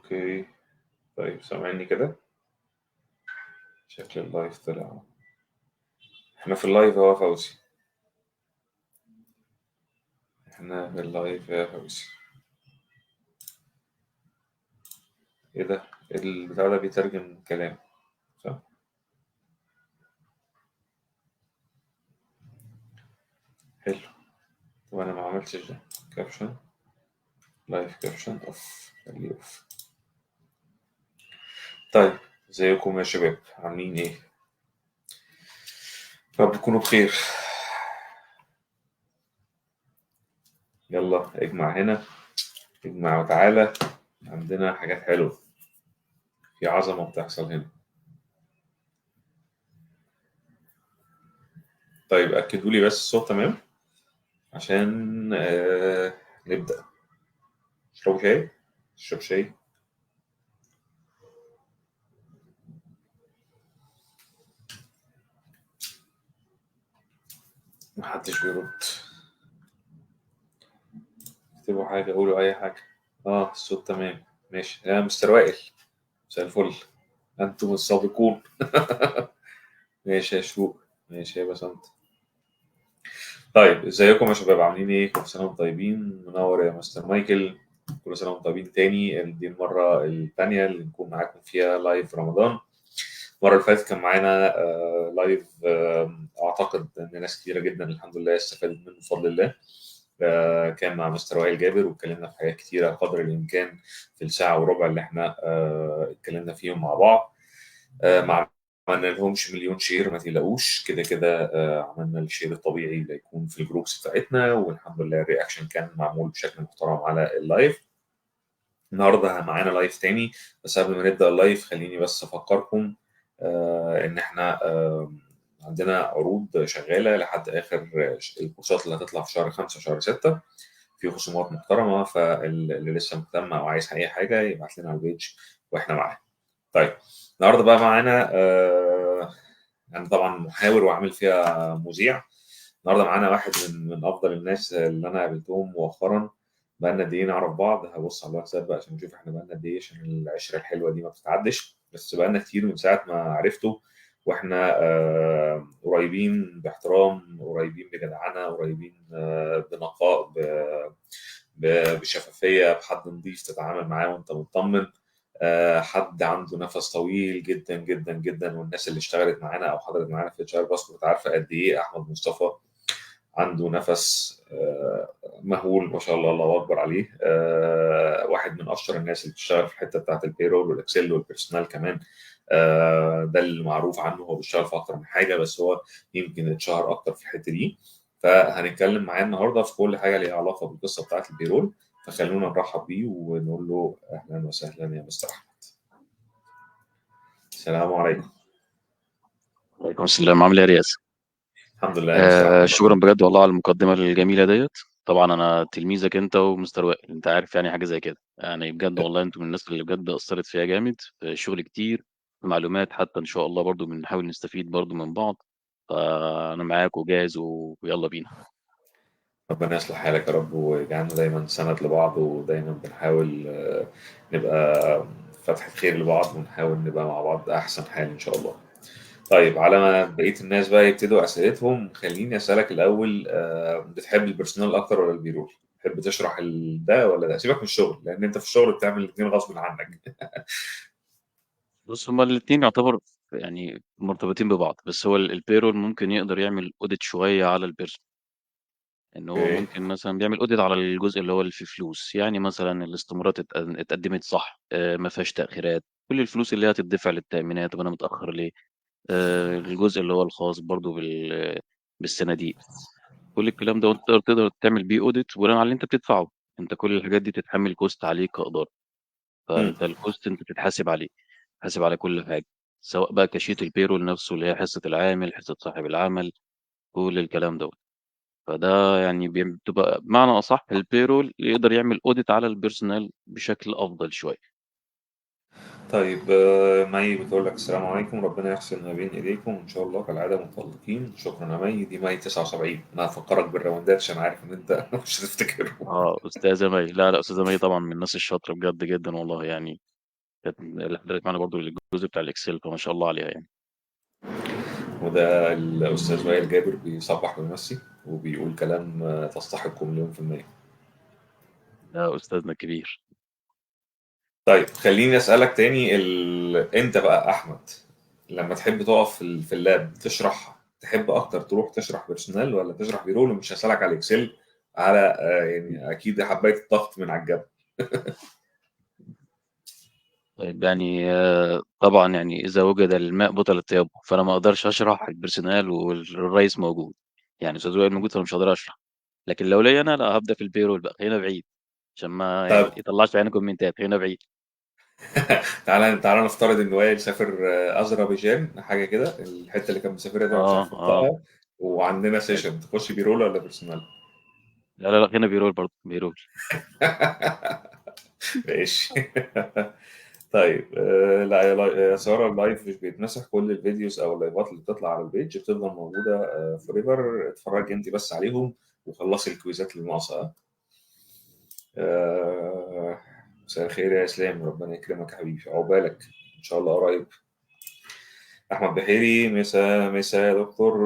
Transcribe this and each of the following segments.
okay. طيب سامعني كده؟ شكل ال live طلع. احنا في ال live اهو يا فوزي، احنا في ال live يا فوزي. ايه ده؟ البتاع ده بيترجم كلام صح؟ حلو. طب انا ما عملتش ده caption، live caption off، خليه off. طيب ازيكم يا شباب، عاملين ايه؟ رب تكونوا بخير. يلا اجمع هنا، اجمع وتعالى، عندنا حاجات حلوة، في عظمة بتحصل هنا. طيب أكدوا لي بس الصوت تمام عشان نبدأ. اشربوا شاي، اشرب شاي. محدش بيرد، اكتبوا حاجة، قولوا أي حاجة. الصوت تمام، ماشي يا مستر وائل، مساء الفل، أنتم السابقون. ماشي يا شروق، ماشي يا بسنت. طيب ازيكم يا شباب، عاملين ايه؟ كل سنة وانتم طيبين. منور يا مستر مايكل، كل سنة وانتم طيبين تاني. دي المرة التانية اللي نكون معاكم فيها live رمضان. المرة اللي فاتت كان معانا live، اعتقد ان ناس كتيرة جدا الحمد لله استفادت منه بفضل الله. كان مع مستر وائل جابر، واتكلمنا في حاجات كتيرة قدر الامكان في الساعة وربع اللي احنا اتكلمنا فيهم مع بعض. ما عملنا لهمش مليون share، ما تقلقوش، كده كده عملنا ال share الطبيعي اللي يكون في ال groups بتاعتنا، والحمد لله ال reaction كان معمول بشكل محترم على ال live. النهارده معانا live تاني، بس قبل ما نبدا ال live خليني بس افكركم ان احنا عندنا عروض شغالة لحد اخر الكورسات اللي هتطلع في شهر 5 وشهر 6، في خصومات محترمه، فاللي لسه مهتم او عايز اي حاجة يبعت لنا على ال page واحنا معاه. طيب النهارده بقى معانا انا طبعا محاور وعامل فيها مذيع. النهارده معانا واحد من افضل الناس اللي انا قابلتهم مؤخرا، بقالنا قد ايه نعرف بعض. هبص على الواتساب بقى عشان نشوف احنا بقالنا قد ايه، عشان العشرة الحلوة دي ما بتتعدش، بس بقالنا كتير من ساعة ما عرفته واحنا قريبين باحترام، قريبين بجدعنه، قريبين بنقاء، بشفافيه، بحد نظيف تتعامل معاه وانت مطمن، حد عنده نفس طويل جدا جدا جدا. والناس اللي اشتغلت معانا او حضرت معانا في HR Basket عارفه قد ايه احمد مصطفى عنده نفس مهول، ما شاء الله، الله اكبر عليه. واحد من اشطر الناس اللي بتشتغل في الحتة بتاعت ال payroll وال Excel وال personnel كمان. ده اللي معروف عنه، هو بيشتغل في اكتر من حاجة، بس هو يمكن اتشهر اكتر في الحتة دي. فهنتكلم معاه النهارده في كل حاجة ليها علاقة بالقصة بتاعت ال payroll، فخلونا نرحب بيه ونقول له اهلا وسهلا يا مستر احمد. السلام عليكم. وعليكم السلام، عامل ايه يا رياس؟ الحمد لله يا مستر احمد. شكرا بجد والله على المقدمة الجميلة ديت. طبعا انا تلميذك انت ومستر وائل، انت عارف يعني حاجة زي كده، يعني بجد والله انتم من الناس اللي بجد اثرت فيها جامد في شغل كتير، في معلومات حتى ان شاء الله برضو بنحاول نستفيد برضو من بعض. فانا معاك وجاهز ويلا بينا. ربنا يصلح حالك يا رب، ويجعلنا دايما سند لبعض، ودايما بنحاول نبقى فتحة خير لبعض، ونحاول نبقى مع بعض أحسن حال إن شاء الله. طيب على ما بقية الناس بقى يبتدوا أسئلتهم، خليني أسألك الأول، بتحب ال personnel أكتر ولا ال payroll؟ بتحب تشرح ده ولا ده؟ سيبك من الشغل، لأن أنت في الشغل بتعمل الاثنين غصب عنك. بص، هما الاثنين يعتبر يعني مرتبطين ببعض، بس هو ال payroll ممكن يقدر يعمل audit شوية على ال personnel، إن هو ممكن مثلاً بيعمل audit على الجزء اللي هو اللي فيه فلوس، يعني مثلاً الاستمارات اتقدمت صح، ما فيهاش تأخيرات، كل الفلوس اللي هي هتدفع للتأمينات، طب أنا متأخر ليه؟ الجزء اللي هو الخاص برضو بالصناديق، كل الكلام ده وانت تقدر تعمل بيه audit بناء على اللي انت بتدفعه. انت كل الحاجات دي بتتحمل cost عليك كإدارة، فانت ال cost انت بتتحاسب عليه، بتتحاسب على كل حاجة، سواء بقى ك sheet ال payroll نفسه اللي هي حصة العامل، حصة صاحب العمل، كل الكلام دوت. فده يعني بتبقى بمعنى أصح ال payroll يقدر يعمل audit على ال personnel بشكل أفضل شوية. طيب مي بتقول لك السلام عليكم، ربنا يحسن ما بين ايديكم ان شاء الله كالعادة متالقين. شكرا يا مي. دي مي 79، انا هفكرك بالراوندات عشان عارف ان انت مش هتفتكرهم. استاذه مي، لا لا استاذه مي طبعا من الناس الشاطره بجد جدا والله، يعني كانت اللي حضرت معانا برضه الجزء بتاع ال Excel، فما شاء الله عليها يعني. وده الأستاذ وائل جابر بيصبح ويمسي وبيقول كلام تستحقه مليون في المية. ده أستاذنا الكبير. طيب خليني أسألك تاني، أنت بقى أحمد لما تحب تقف في ال lab تشرح، تحب أكتر تروح تشرح personnel ولا تشرح payroll؟ ومش هسألك على ال Excel، على يعني أكيد حباية الضغط من على الجنب. طيب يعني طبعًا يعني إذا وجد الماء بطل التيمم، فأنا ما أقدرش أشرح ال personnel والريس موجود، يعني أستاذ وائل موجود فأنا مش هاقدر أشرح، لكن لو ليّا أنا لأ هابدأ في ال payroll بقى، خلينا بعيد عشان ما طيب يطلعش علينا كومنتات، خلينا بعيد. تعالى نفترض إن وائل سافر أذربيجان حاجة كده، الحتة اللي كان مسافرها دي أنا مش عارف أنطقها، وعندنا session، تخش payroll ولا personnel؟ لا، لا، لا، خلينا payroll برضه، payroll. ماشي. طيب لا يا سارة ال live مش بيتمسح، كل ال videos أو اللايفات اللي بتطلع على ال page بتفضل موجودة forever، اتفرجي أنت بس عليهم وخلصي الكويزات اللي ناقصة. مساء الخير يا اسلام، ربنا يكرمك يا حبيبي، عقبالك ان شاء الله قريب. احمد بحيري، مساء مساء يا دكتور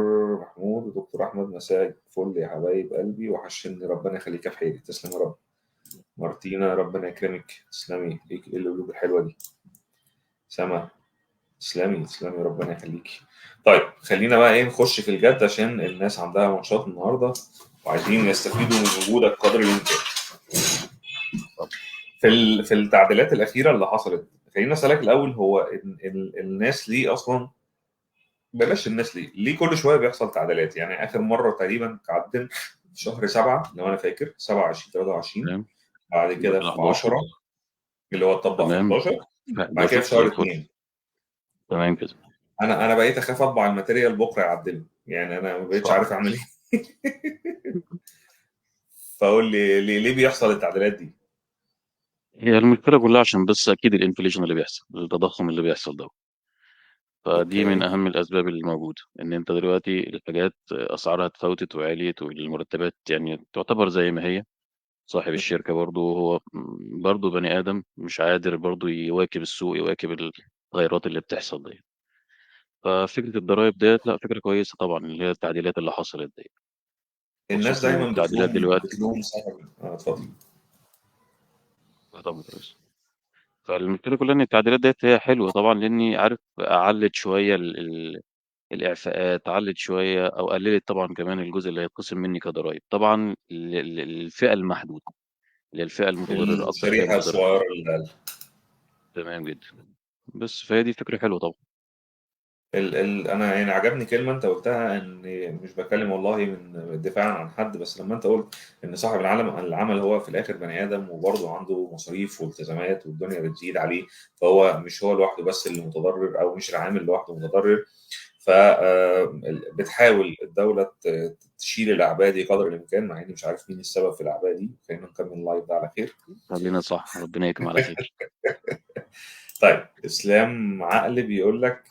محمود ودكتور احمد، مساء فل يا حبايب قلبي، وحشني، ربنا يخليك يا بحيري، تسلم يا رب. مارتينا ربنا يكرمك، تسلمي، ايه القلوب الحلوة دي. سما تسلمي تسلمي، ربنا يخليكي. طيب خلينا بقى نخش في الجد عشان الناس عندها ماتشات النهارده وعايزين يستفيدوا من وجودك قدر الامكان. في التعديلات الاخيرة اللي حصلت، خلينا اسالك الاول، هو الناس ليه اصلا، بلاش الناس ليه كل شوية بيحصل تعديلات؟ يعني اخر مرة تقريبا تعدل في شهر 7 لو انا فاكر، 27 23، بعد كده في 10 اللي هو اتطبق في 11، بعد كده في شهر 2. تمام كده. انا بقيت اخاف اطبع ال material بكره يعدله، يعني انا ما بقيتش عارف اعمل ايه. فقول لي ليه بيحصل التعديلات دي؟ هي المشكلة كلها عشان بس اكيد ال inflation اللي بيحصل، التضخم اللي بيحصل ده، فدي من اهم الاسباب اللي موجودة، ان انت دلوقتي الحاجات اسعارها اتفاوتت وعليت، والمرتبات يعني تعتبر زي ما هي. صاحب الشركة برضه هو برضه بني ادم مش قادر برضه يواكب السوق، يواكب التغيرات اللي بتحصل دي. ففكره الضرايب ديت لا فكرة كويسة طبعا، اللي هي التعديلات اللي حصلت دي. الناس دايما بتلوم صاحب. اتفضل. طبعا كويس. فالمشكلة كلها ان التعديلات ديت هي حلوة طبعا، لاني عارف علت شوية الاعفاءات، علت شوية او قللت طبعا كمان الجزء اللي هيتقسم مني كضرايب، طبعا للفئه المحدودة، اللي هي الفئة المتضررة اكتر، فئة الشريحة متضرره الصغيرة اللي تمام جدا. بس فهي دي فكرة حلوة طبعا. انا يعني عجبني كلمة انت قلتها، ان مش بتكلم والله من دفاعا عن حد، بس لما انت قلت ان صاحب العمل هو في الاخر بني ادم، وبرضه عنده مصاريف والتزامات والدنيا بتزيد عليه، فهو مش هو لوحده بس اللي متضرر، او مش العامل لوحده متضرر. ف بتحاول الدولة تشيل الاعباء دي قدر الامكان، مع اني مش عارف مين السبب في الاعباء دي. خلينا نكمل ال live ده على خير. خلينا صح، ربنا يكرم على خير. طيب اسلام عقل بيقول لك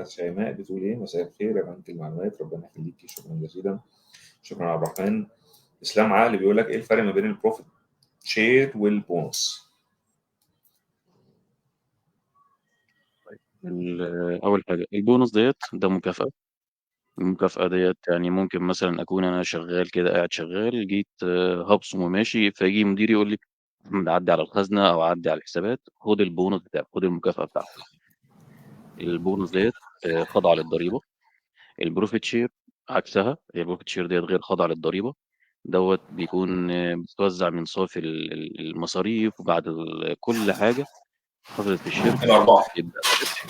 شيماء بتقول ايه؟ مساء الخير يا بنك المعلومات، ربنا يخليكي، شكرا جزيلا، شكرا عبد الرحمن. اسلام عقل بيقول لك ايه الفرق ما بين ال profit share وال bonus؟ طيب اول حاجة البونص ديت ده مكافاة. المكافاة ديت يعني ممكن مثلا اكون انا شغال كده، قاعد شغال، جيت هبصم وماشي، فيجي مديري يقول لي احمد عدي على الخزنة او عدي على الحسابات، خد البونص بتاعك، خد المكافاة بتاعتك. البونص ديت خاضعة للضريبه. ال profit share عكسها، هي ال profit share ديت غير خاضعة للضريبه، دوت بيكون بتتوزع من صافي المصاريف وبعد كل حاجة حصلت في الشركة، الارباح يبدا ربح،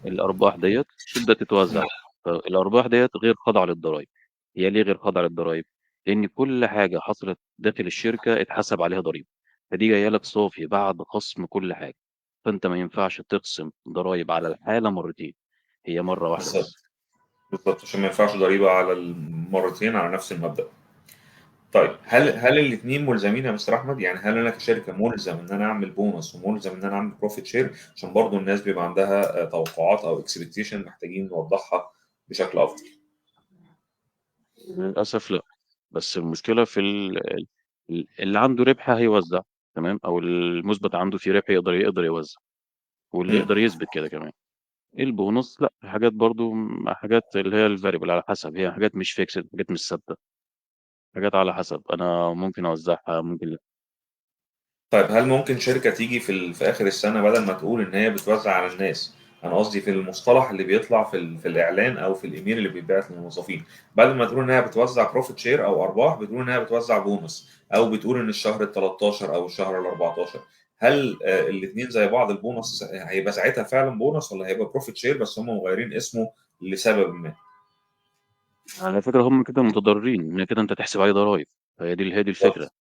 الارباح ديت تبدا تتوزع. فالارباح ديت غير خاضعة للضرائب. هي ليه غير خاضعة للضرائب؟ لان كل حاجة حصلت داخل الشركة اتحسب عليها ضريبة، فدي جاية لك صافي بعد خصم كل حاجة، فانت ما ينفعش تخصم ضرائب على الحالة مرتين، هي مرة واحدة بالظبط بس. بالظبط، عشان ما ينفعش ضريبة على المرتين على نفس المبدا. طيب هل الاثنين ملزمين يا مستر احمد؟ يعني هل انا كشركة ملزم ان انا اعمل بونص وملزم ان انا اعمل profit share؟ عشان برضو الناس بيبقى عندها توقعات او expectation محتاجين نوضحها بشكل افضل. للاسف لا، بس المشكلة في اللي عنده ربح هيوزع، تمام، أو المُثبت عنده في ربح يقدر يوزّع، واللي إمم. يقدر يثبت كده كمان. البونص لأ، حاجات برضه حاجات اللي هي الvariable على حسب، هي حاجات مش fixed، حاجات مش ثابتة، حاجات على حسب، أنا ممكن أوزّعها ممكن لأ. طيب هل ممكن شركة تيجي في آخر السنة بدل ما تقول إن هي بتوزع على الناس، أنا قصدي في المصطلح اللي بيطلع في الإعلان أو في الإيميل اللي بيتبعت للموظفين، بدل ما تقول إنها بتوزع profit share أو أرباح، بتقول إنها بتوزع بونص، أو بتقول إن الشهر ال13 أو الشهر ال14، هل الاتنين زي بعض؟ البونص هيبقى ساعتها فعلًا بونص والّا هيبقى profit share بس هم مغيرين اسمه لسبب ما؟ على فكرة هم كده متضررين، إن كده أنت هتحسب عليه ضرايب، فهي دي الفكرة. بالضبط،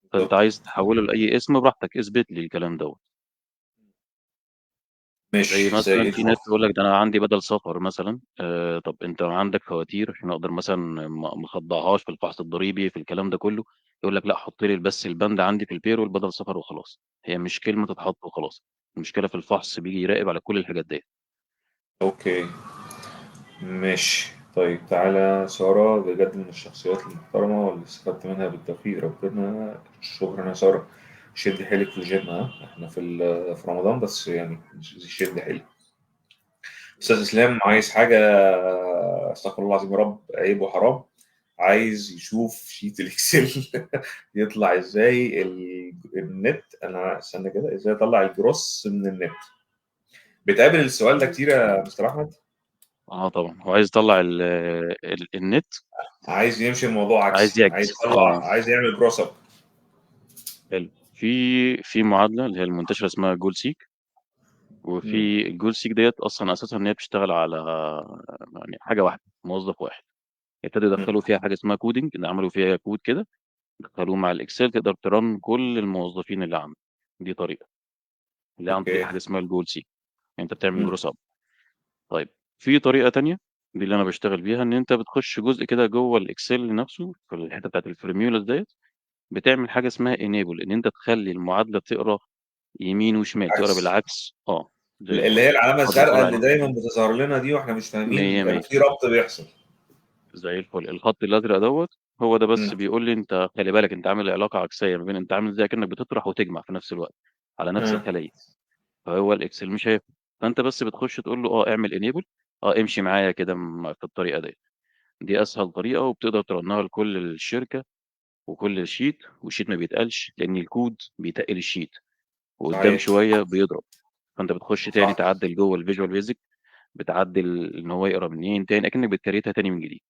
فأنت بالضبط. عايز تحوّله لأي اسم براحتك، اثبت لي الكلام دوّة. زي ماشي، زي مثلًا إيه في ناس بالضبط؟ تقول لك ده أنا عندي بدل سفر مثلًا، طب أنت عندك فواتير عشان أقدر مثلًا ما أخضّعهاش في الفحص الضريبي في الكلام ده كلّه، يقول لك لأ حُط لي بس البند عندي في الpayroll بدل سفر وخلاص، هي مش كلمة تتحط وخلاص، المشكلة في الفحص بييجي يراقب على كل الحاجات ديّة. okay. ماشي. طيب تعالى سارة، بجد من الشخصيات المحترمة واللي استفدت منها، بالتوفيق ربنا. شكرا يا سارة، شد حيلك في الجيم، ها احنا في رمضان بس يعني شد حيلك. استاذ اسلام عايز حاجة، استغفر الله العظيم يا رب، عيب وحرام، عايز يشوف sheet ال Excel يطلع ازاي النت. انا استنى كده، ازاي اطلع ال gross من النت؟ بتقابل السؤال ده كتير يا مستر احمد؟ طبعًا، هو عايز يطلّع ال ال النت. عايز يمشي الموضوع عايز عكسي، يعكس، عايز يطلع، عايز يعمل gross up. حلو. في معادلة اللي هي المنتشرة اسمها goal seek، وفي ال goal seek ديّة أصلًا أساسها إن هي بتشتغل على يعني حاجة واحدة، موظف واحد. ابتدوا يدخلوا فيها حاجة اسمها coding، اللي عملوا فيها كود كده دخلوه مع ال Excel، تقدر ت run كل الموظفين اللي عندك. دي طريقة اللي هي عن طريق حاجة اسمها ال goal seek، يعني أنت بتعمل gross up. طيب في طريقة تانية دي اللي أنا باشتغل بيها، إن أنت بتخش جزء كده جوه ال Excel نفسه في الحتة بتاعة ال formulas ديّة، بتعمل حاجة اسمها enable، إن أنت تخلي المعادلة تقرا يمين وشمال، تقرا عكس. بالعكس. زي اللي الفل. هي العلامة اتفضل الزرقاء طلع اللي دايماً بتظهر لنا دي واحنا مش فاهمين مية مية. في ربط بيحصل. زي الفل. الخط الأزرق دوّة هو ده بس بيقول لي أنت خلي بالك أنت عامل علاقة عكسية ما بين، أنت عامل زي كأنك بتطرح وتجمع في نفس الوقت على نفس الخلية، فهو ال Excel مش هيفهم. فأنت بس بتخش تقول له اعمل enable، امشي معايا كده في الطريقة ديّة. دي أسهل طريقة، وبتقدر ت run ها لكل الشركة وكل sheet، وال sheet ما بيتقلش لأن الكود بيتقل ال sheet، وقدام شوية بيضرب، فأنت بتخش تاني تعدل جوه ال Visual Basic، بتعدل إن هو يقرا منين تاني، أكنك بت create ها تاني من جديد.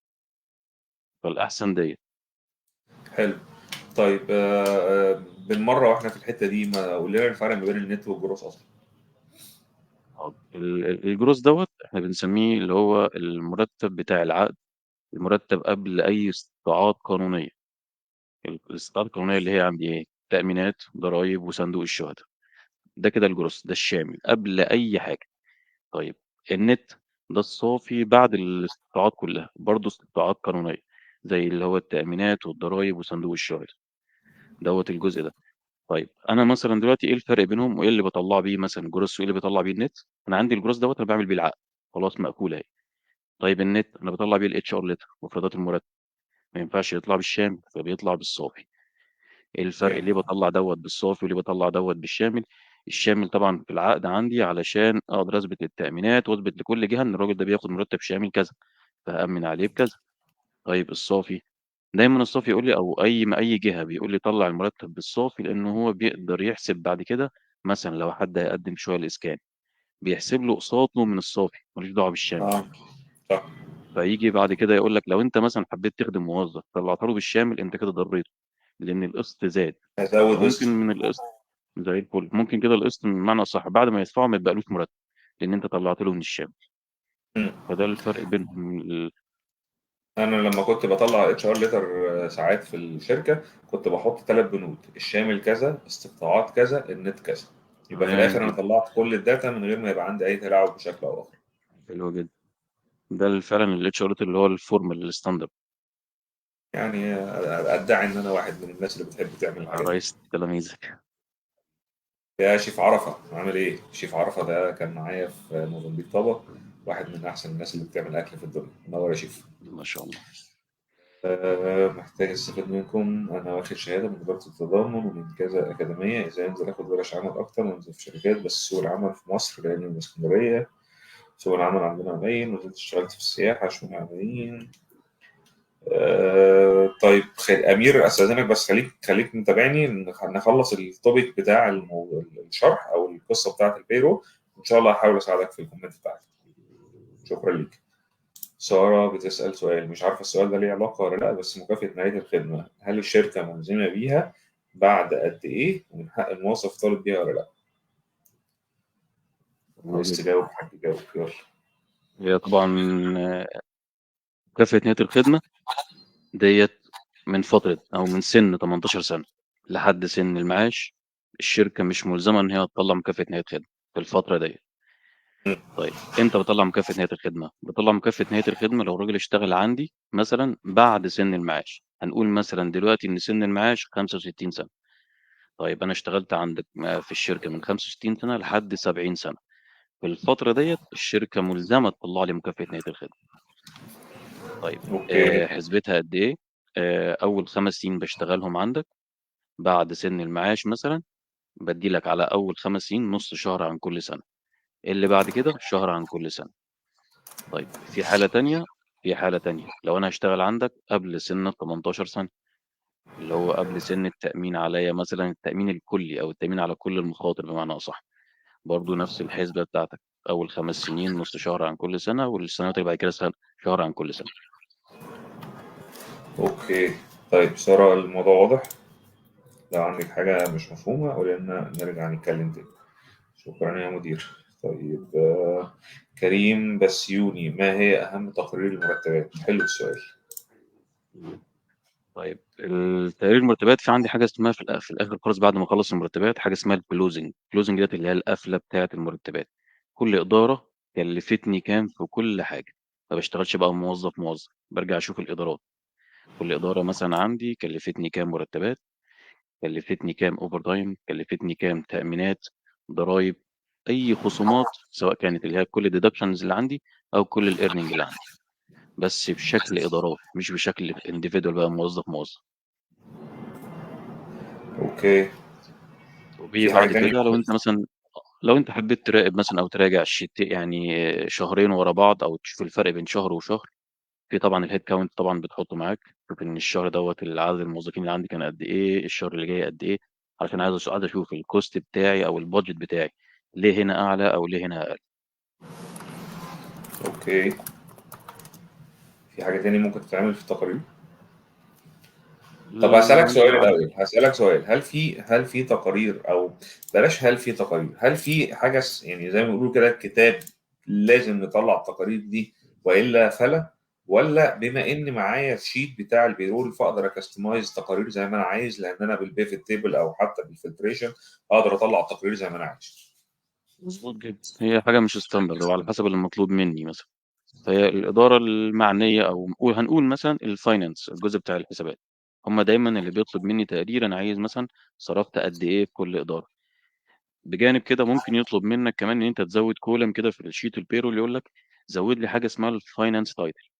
فالأحسن ديّة. حلو. طيب بالمرة واحنا في الحتة دي، ما قول لنا الفرق ما بين ال net وال gross أصلاً. حاضر. ال gross دوت احنا بنسميه اللي هو المرتب بتاع العقد، المرتب قبل أي استقطاعات قانونية. الاستقطاعات القانونية اللي هي عندي إيه؟ تأمينات، ضرايب، وصندوق الشهداء. ده كده ال gross، ده الشامل قبل أي حاجة. طيب النت ده الصافي بعد الاستقطاعات كلها، برضه استقطاعات قانونية زي اللي هو التأمينات والضرايب وصندوق الشهداء دوت الجزء ده. طيب أنا مثلاً دلوقتي إيه الفرق بينهم وإيه اللي بطلع بيه مثلاً gross وإيه اللي بطلع بيه النت؟ أنا عندي ال gross دوت أنا بعمل بيه العقد، خلاص مقفولة أهي. طيب النت أنا بطلع بيه ال HR letter، مفردات المرتب، ما ينفعش يطلع بالشامل فبيطلع بالصافي. إيه الفرق؟ ليه بطلع دوت بالصافي وليه بطلع دوت بالشامل؟ الشامل طبعاً في العقد عندي علشان أقدر أثبت للتأمينات وأثبت لكل جهة إن الراجل ده بياخد مرتب شامل كذا، فأأمن عليه بكذا. طيب الصافي دايماً الصافي يقول لي، أو أي جهة بيقول لي طلع المرتب بالصافي، لأن هو بيقدر يحسب بعد كده. مثلاً لو حد هيقدم شوية الإسكان بيحسب له قساطه من الصافي، ملوش دعوة بالشامل. صح. فيجي بعد كده يقول لك لو أنت مثلاً حبيت تخدم موظف طلعته له بالشامل، أنت كده ضريته، لأن القسط زاد. هزود فممكن قسط. من القسط زي الفل، ممكن كده القسط بمعنى أصح بعد ما يدفعه ما يتبقالوش مرتب، لأن أنت طلعت له من الشامل. فده الفرق بينهم. أنا لما كنت بطلع HR letter ساعات في الشركة كنت بحط 3 بنود، الشامل كذا، استقطاعات كذا، النت كذا. يبقى في الآخر أنا طلعت كل ال data من غير ما يبقى عندي أي تلاعب بشكل أو آخر. حلو جدا. ده فعلاً ال HR letter اللي هو ال form ال standard. أدعي إن أنا واحد من الناس اللي بتحب تعمل الحاجات دي. رئيس تلاميذك. يا شيف عرفة، عامل إيه؟ شيف عرفة ده كان معايا في موزمبيق طابة، واحد من أحسن الناس اللي بتعمل أكل في الدنيا. منور يا شيف. ما شاء الله. محتاج استفاد منكم. انا واخد شهادة من وزارة التضامن ومن كذا اكاديمية، ازاي انزل اخد ورش عمل اكتر وانزل في شركات؟ بس سوق العمل في مصر، لان من اسكندرية سوق العمل عندنا قليل. نزلت اشتغلت في السياحة عشان عاملين. طيب امير استاذنك بس خليك متابعني، نخلص ال topic بتاع الشرح او القصة بتاعه ال payroll، وان شاء الله هحاول اساعدك في ال comment بتاعك. شكرا ليك. ساره بتسال سؤال، مش عارفه السؤال ده ليه علاقة ولا لا، بس مكافاة نهاية الخدمة هل الشركة ملزمة بيها بعد قد ايه، ومن حق الموظف طالب بيها ولا لا؟ عايز تجاوب حد يجاوب، يلا. هي طبعا مكافاة نهاية الخدمة ديت من فترة او من سن 18 سنة لحد سن المعاش، الشركة مش ملزمة ان هي تطلع مكافاة نهاية خدمة في الفترة ديت. طيب امتى بطلع مكافاة نهاية الخدمة؟ بطلع مكافاة نهاية الخدمة لو الراجل اشتغل عندي مثلا بعد سن المعاش. هنقول مثلا دلوقتي ان سن المعاش 65 سنة. طيب انا اشتغلت عندك في الشركة من 65 سنة لحد 70 سنة، في الفترة ديت الشركة ملزمة تطلع لي مكافاة نهاية الخدمة. طيب okay. حسبتها قد ايه؟ اول 5 سنين بشتغلهم عندك بعد سن المعاش مثلا، بدي لك على اول 5 سنين نص شهر عن كل سنة، اللي بعد كده شهر عن كل سنة. طيب في حاله تانية، في حاله تانية لو انا هشتغل عندك قبل سن ال 18 سنة، اللي هو قبل سن التامين عليا مثلا، التامين الكلي او التامين على كل المخاطر بمعنى اصح، برضو نفس الحسبة بتاعتك، اول 5 سنين نص شهر عن كل سنة، والسنوات اللي بعد كده شهر عن كل سنة. okay. طيب ساره الموضوع واضح؟ لو عندك حاجة مش مفهومه قولي لنا نرجع نتكلم تاني. شكرا يا مدير. طيب كريم بسيوني، ما هي اهم تقارير المرتبات؟ حلو السؤال. طيب التقرير المرتبات، في عندي حاجة اسمها في الاخر خالص بعد ما اخلص المرتبات حاجة اسمها ال closing. ال closing ديت اللي هي القفله بتاعه المرتبات، كل ادارة كلفتني كام في كل حاجة. ما بشتغلش بقى موظف موظف، برجع اشوف الادارات، كل ادارة مثلا عندي كلفتني كام مرتبات، كلفتني كام overtime، كلفتني كام تامينات، ضرايب، اي خصومات، سواء كانت اللي هي كل ال deductions اللي عندي او كل ال earning اللي عندي، بس بشكل ادارات مش بشكل individual بقى موظف موظف. okay. وبيجي في حاجة بعد تانية؟ كده لو انت مثلا، لو انت حبيت تراقب مثلا او تراجع ال sheet يعني شهرين ورا بعض، او تشوف الفرق بين شهر وشهر، في طبعا ال head count طبعا بتحطه معاك، تشوف ان الشهر دوت العدد الموظفين اللي عندي كان قد ايه، الشهر اللي جاي قد ايه، عشان عايز اشوف ال cost بتاعي او ال budget بتاعي ليه هنا اعلى او ليه هنا اقل. okay. في حاجة تانية ممكن تتعمل في التقارير؟ طب هسألك سؤال الأول، هسألك سؤال، هل في تقارير، أو بلاش هل في تقارير، هل في حاجة يعني زي ما بيقولوا كده كتاب لازم نطلع التقارير دي وإلا فلا، ولا بما إن معايا ال sheet بتاع ال payroll فأقدر أ customize تقارير زي ما أنا عايز، لأن أنا بال pivot table أو حتى بال filtration أقدر أطلع التقارير زي ما أنا عايز؟ مظبوط جدا، هي حاجة مش standard وعلى حسب المطلوب مني مثلا. فهي الإدارة المعنية أو هنقول مثلا ال finance، الجزء بتاع الحسابات، هم دايما اللي بيطلب مني تقرير أنا عايز مثلا صرفت قد إيه في كل إدارة. بجانب كده ممكن يطلب منك كمان إن أنت تزود column كده في ال sheet ال payroll، يقول لك زود لي حاجة اسمها ال finance title،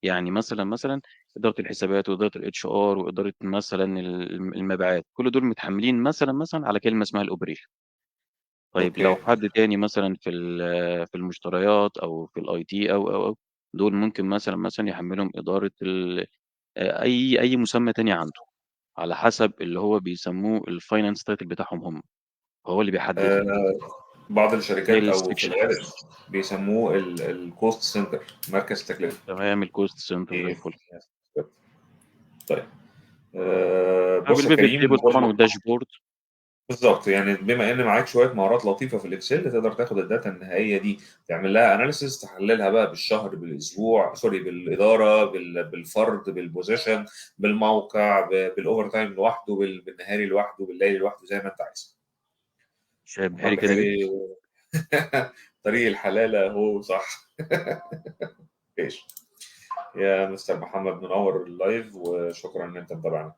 يعني مثلا إدارة الحسابات وإدارة ال HR وإدارة مثلا المبيعات، كل دول متحملين مثلا على كلمة اسمها ال operation. طيب لو حد تاني مثلا في المشتريات او في ال IT او دول ممكن مثلا يحملهم ادارة اي مسمى تاني عنده، على حسب اللي هو بيسموه ال finance title بتاعهم هم، هو اللي بيحدد لي. بعض الشركات او في الغالب بيسموه ال cost center، مركز تكلفة. تمام، ال cost center زي الفل. طيب بص يا كريم، طبعا وال dashboard بالظبط، يعني بما ان معاك شوية مهارات لطيفة في ال Excel تقدر تاخد ال data النهائية دي تعمل لها analysis، تحللها بقى بالشهر، بالاسبوع، sorry بالادارة، بالفرد، بال position، بالموقع، بال overtime لوحده، بالنهاري لوحده، بالليل لوحده، زي ما انت عايز. شايف بحري كده طريق الحلالة اهو، صح. ماشي يا مستر محمد، منور ال live وشكرا ان انت متابعنا.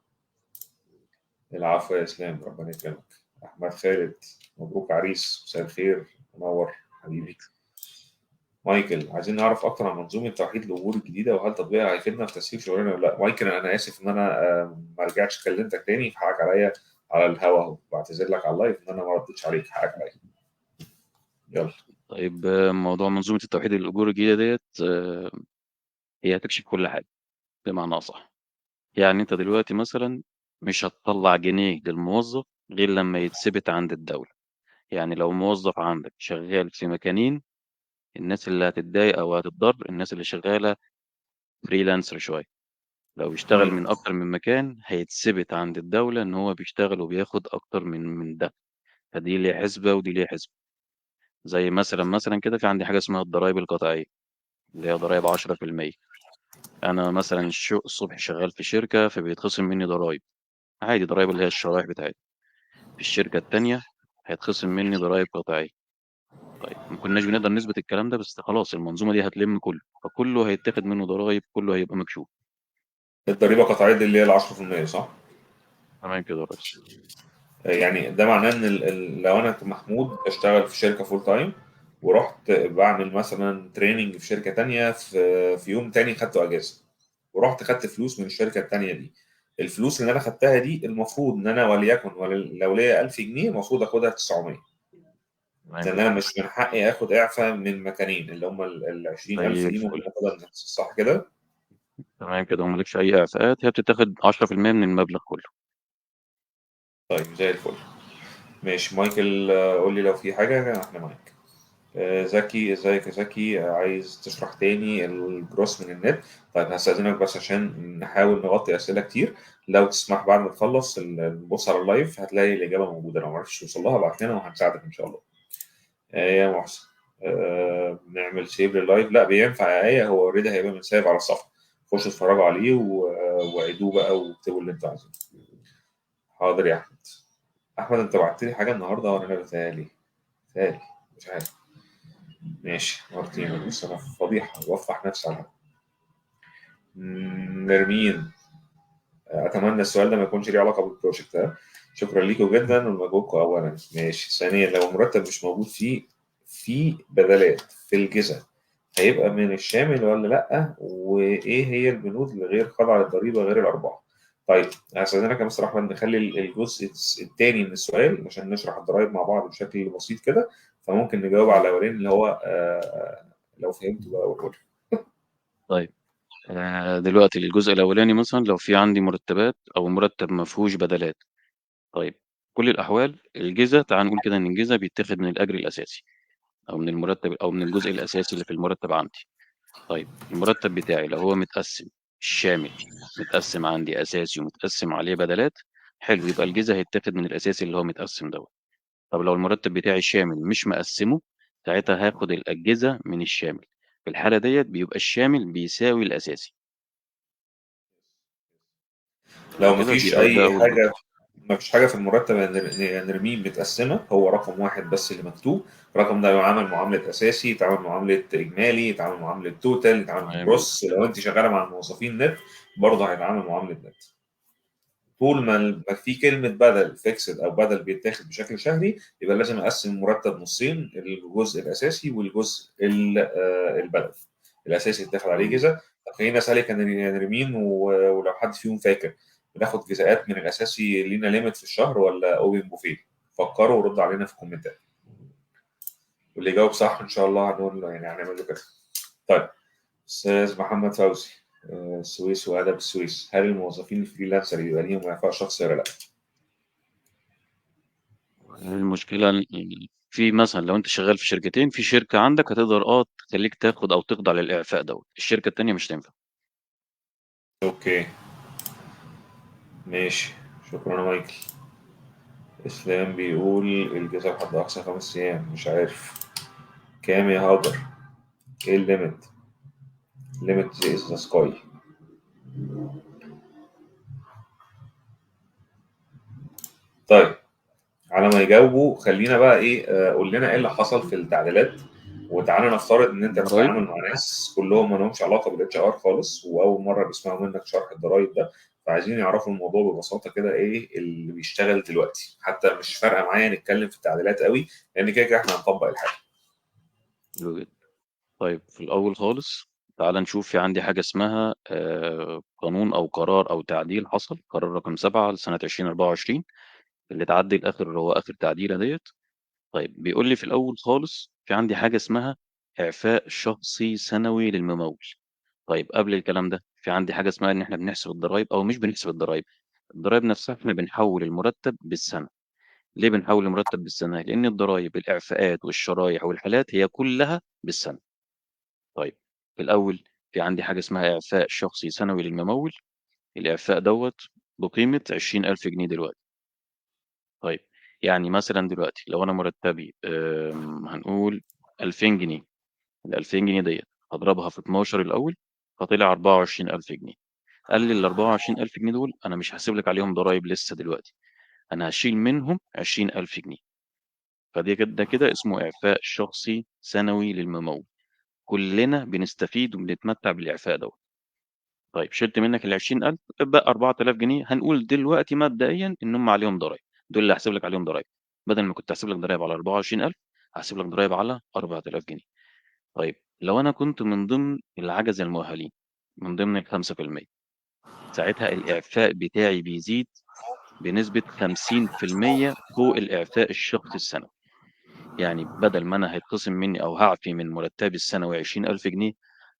العفو يا اسلام، ربنا يكرمك. احمد خالد، مبروك عريس، مساء الخير، منور حبيبي. مايكل، عايزين نعرف اكتر عن منظومة توحيد الاجور الجديدة، وهل تطبيقها هيفيدنا في تسهيل شغلنا ولا لا؟ مايكل، انا اسف ان انا ما رجعتش كلمتك تاني، فحقك عليا على الهوا اهو، بعتذر لك على ال live ان انا ما ردتش عليك، حقك عليا. يلا. طيب، موضوع منظومة التوحيد الاجور الجديدة ديت، هي هتكشف كل حاجة بمعنى اصح. يعني انت دلوقتي مثلا مش هتطلع جنيه للموظف غير لما يتثبت عند الدولة. يعني لو موظف عندك شغال في مكانين، الناس اللي هتتضايق او هتتضر الناس اللي شغالة freelancer شوية. لو اشتغل من اكتر من مكان هيتثبت عند الدولة ان هو بيشتغل وبياخد اكتر من ده، فدي ليه حسبه ودي ليه حسبه. زي مثلا كده في عندي حاجة اسمها الضرايب القطعية اللي هي ضرايب 10%. انا مثلا الصبح شغال في شركة فبيتخصم مني ضرايب عادي، ضرايب اللي هي الشرايح بتاعتي. في الشركة الثانية هيتخصم مني ضرايب قطعية. طيب ما كناش بنقدر نثبت الكلام ده، بس خلاص المنظومة دي هتلم كله، فكله هيتاخد منه ضرايب، كله هيبقى مكشوف. الضريبة القطعية دي اللي هي ال 10%، صح؟ تمام كده يا ريس. يعني ده معناه ان لو انا محمود بشتغل في شركة full time، ورحت بعمل مثلا training في شركة تانية في يوم تاني خدته اجازه، ورحت خدت فلوس من الشركة التانية دي، الفلوس اللي انا خدتها دي المفروض ان انا وليكن لو ليا 1000 جنيه المفروض اخدها 900، لان انا مش من حقي اخد اعفاء من مكانين اللي هم ال 20000 دي ممكن اخدها من نفسي، صح كده؟ تمام كده، ومالكش اي اعفاءات، هي بتتاخد 10% من المبلغ كله. طيب زي الفل. ماشي مايكل، قول لي لو في حاجة احنا معاك. زكي، ازيك يا زكي؟ عايز تشرح تاني ال gross من النت؟ طيب هستأذنك بس عشان نحاول نغطي أسئلة كتير، لو تسمح بعد ما تخلص نبص على ال live هتلاقي الإجابة موجودة، لو ما عرفتش توصل لها ابعت لنا وهنساعدك إن شاء الله. يا محسن، نعمل save لل live؟ لا بينفع يا آية، هو already هيبقى من save على الصفحة، خشوا اتفرجوا عليه وعيدوه بقى واكتبوا اللي انتوا عايزينه. حاضر يا أحمد. أحمد أنت بعت لي حاجة النهاردة وأنا بتهيألي مش عارف. ماشي مارتين، بص أنا فضيحة وأفضح نفسي على الهوا. نرمين، أتمنى السؤال ده ما يكونش ليه علاقة بال project ده. شكرا ليكم جدا ولمجهودكم أولا. ماشي. ثانيا، لو المرتب مش موجود فيه في بدلات في الجزء هيبقى من الشامل ولا لأ؟ وإيه هي البنود اللي غير خاضعة للضريبة غير الأربعة؟ طيب هستأذنك يا مستر أحمد نخلي الجزء الثاني من السؤال عشان نشرح الضرايب مع بعض بشكل بسيط كده، فممكن نجاوب على الأولاني اللي هو لو فهمته بقى قول. طيب دلوقتي الجزء الأولاني مثلا لو في عندي مرتبات أو مرتب ما فيهوش بدلات، طيب كل الأحوال الجزء، تعال نقول كده إن الجزء بيتاخد من الأجر الأساسي أو من المرتب أو من الجزء الأساسي اللي في المرتب عندي. طيب المرتب بتاعي لو هو متقسم الشامل، متقسم عندي أساسي ومتقسم عليه بدلات، حلو، يبقى الجزء هيتاخد من الأساسي اللي هو متقسم دوت. طب لو المرتب بتاعي شامل مش مقسمة، ساعتها هاخد الأجهزة من الشامل. في الحالة ديت بيبقى الشامل بيساوي الأساسي. لو مفيش أي حاجة، مفيش حاجة في المرتب نرميه متقسمة، هو رقم واحد بس اللي مكتوب، الرقم ده يعامل معاملة أساسي، يتعامل معاملة إجمالي، يتعامل معاملة total، يتعامل gross. لو أنت شغالة مع الموظفين نت برضه هيتعامل معاملة نت. طول ما في كلمة بدل fixed أو بدل بيتاخد بشكل شهري، يبقى لازم أقسم المرتب نصين، الجزء الأساسي والجزء البدل. الأساسي يتاخد عليه جزء. طب خليني أسألك يا نرمين، ولو حد فيهم فاكر، بناخد جزاءات من الاساسي لينا limit في الشهر ولا open buffet؟ فكروا وردوا علينا في الكومنتات، واللي يجاوب صح ان شاء الله هنقول له، يعني هنعمل له كده. طيب استاذ محمد فوزي، السويس وادب السويس، هل الموظفين ال freelancer بيبقى ليهم اعفاء شخصي ولا لا؟ المشكلة في مثلا لو انت شغال في شركتين، في شركة عندك هتقدر تخليك تاخد او تخضع للاعفاء دوت، الشركة الثانية مش تنفع. okay ماشي، شكرا يا مايكل. اسلام بيقول الجزء لحد اقصى 5 ايام، مش عارف كام يا هاجر، ايه ال limit؟ limit is the sky. طيب على ما يجاوبوا خلينا بقى ايه، قول لنا ايه اللي حصل في التعديلات، وتعالى نفترض ان انت بتتعامل مع ناس كلهم ما لهمش علاقة بال HR خالص، واول مرة بيسمعوا منك شرح الضرايب ده، فعايزين يعرفوا الموضوع ببساطة كده ايه اللي بيشتغل دلوقتي. حتى مش فارقه معايا نتكلم في التعديلات قوي، لان كده كده احنا هنطبق الحاجة. طيب في الأول خالص تعال نشوف، في عندي حاجة اسمها قانون أو قرار أو تعديل حصل، قرار رقم 7 لسنة 2024 اللي اتعدل آخر، هو آخر تعديلة ديت. طيب بيقول لي في الأول خالص في عندي حاجة اسمها إعفاء شخصي سنوي للممول. طيب قبل الكلام ده في عندي حاجة اسمها إن إحنا بنحسب الضرايب أو مش بنحسب الضرايب، الضرايب نفسها إحنا بنحول المرتب بالسنة. ليه بنحول المرتب بالسنة؟ لأن الضرايب، الإعفاءات والشرايح والحالات هي كلها بالسنة. طيب في الأول في عندي حاجة اسمها إعفاء شخصي سنوي للممول، الإعفاء دوت بقيمة 20,000 جنيه دلوقتي. طيب يعني مثلا دلوقتي لو أنا مرتبي هنقول 2000 جنيه، ال 2000 جنيه ديت هضربها في 12 الأول فطلع 24,000 جنيه. قال لي ال 24,000 جنيه دول أنا مش هحسب لك عليهم ضرايب لسه دلوقتي، أنا هشيل منهم 20,000 جنيه. فدي كده كده اسمه إعفاء شخصي سنوي للممول، كلنا بنستفيد وبنتمتع بالإعفاء دوت. طيب شلت منك ال 20,000 اتبقى 4000 جنيه، هنقول دلوقتي مبدئيا إن هم عليهم ضرايب، دول اللي هحسب لك عليهم ضرايب، بدل ما كنت هحسب لك ضرايب على 24,000 هحسب لك ضرايب على 4000 جنيه. طيب لو أنا كنت من ضمن العجز المؤهلين، من ضمن ال 5%، ساعتها الإعفاء بتاعي بيزيد بنسبة 50% فوق الإعفاء الشخصي السنوي. يعني بدل ما أنا هيتخصم مني أو هعفي من مرتبي السنوي 20,000 جنيه،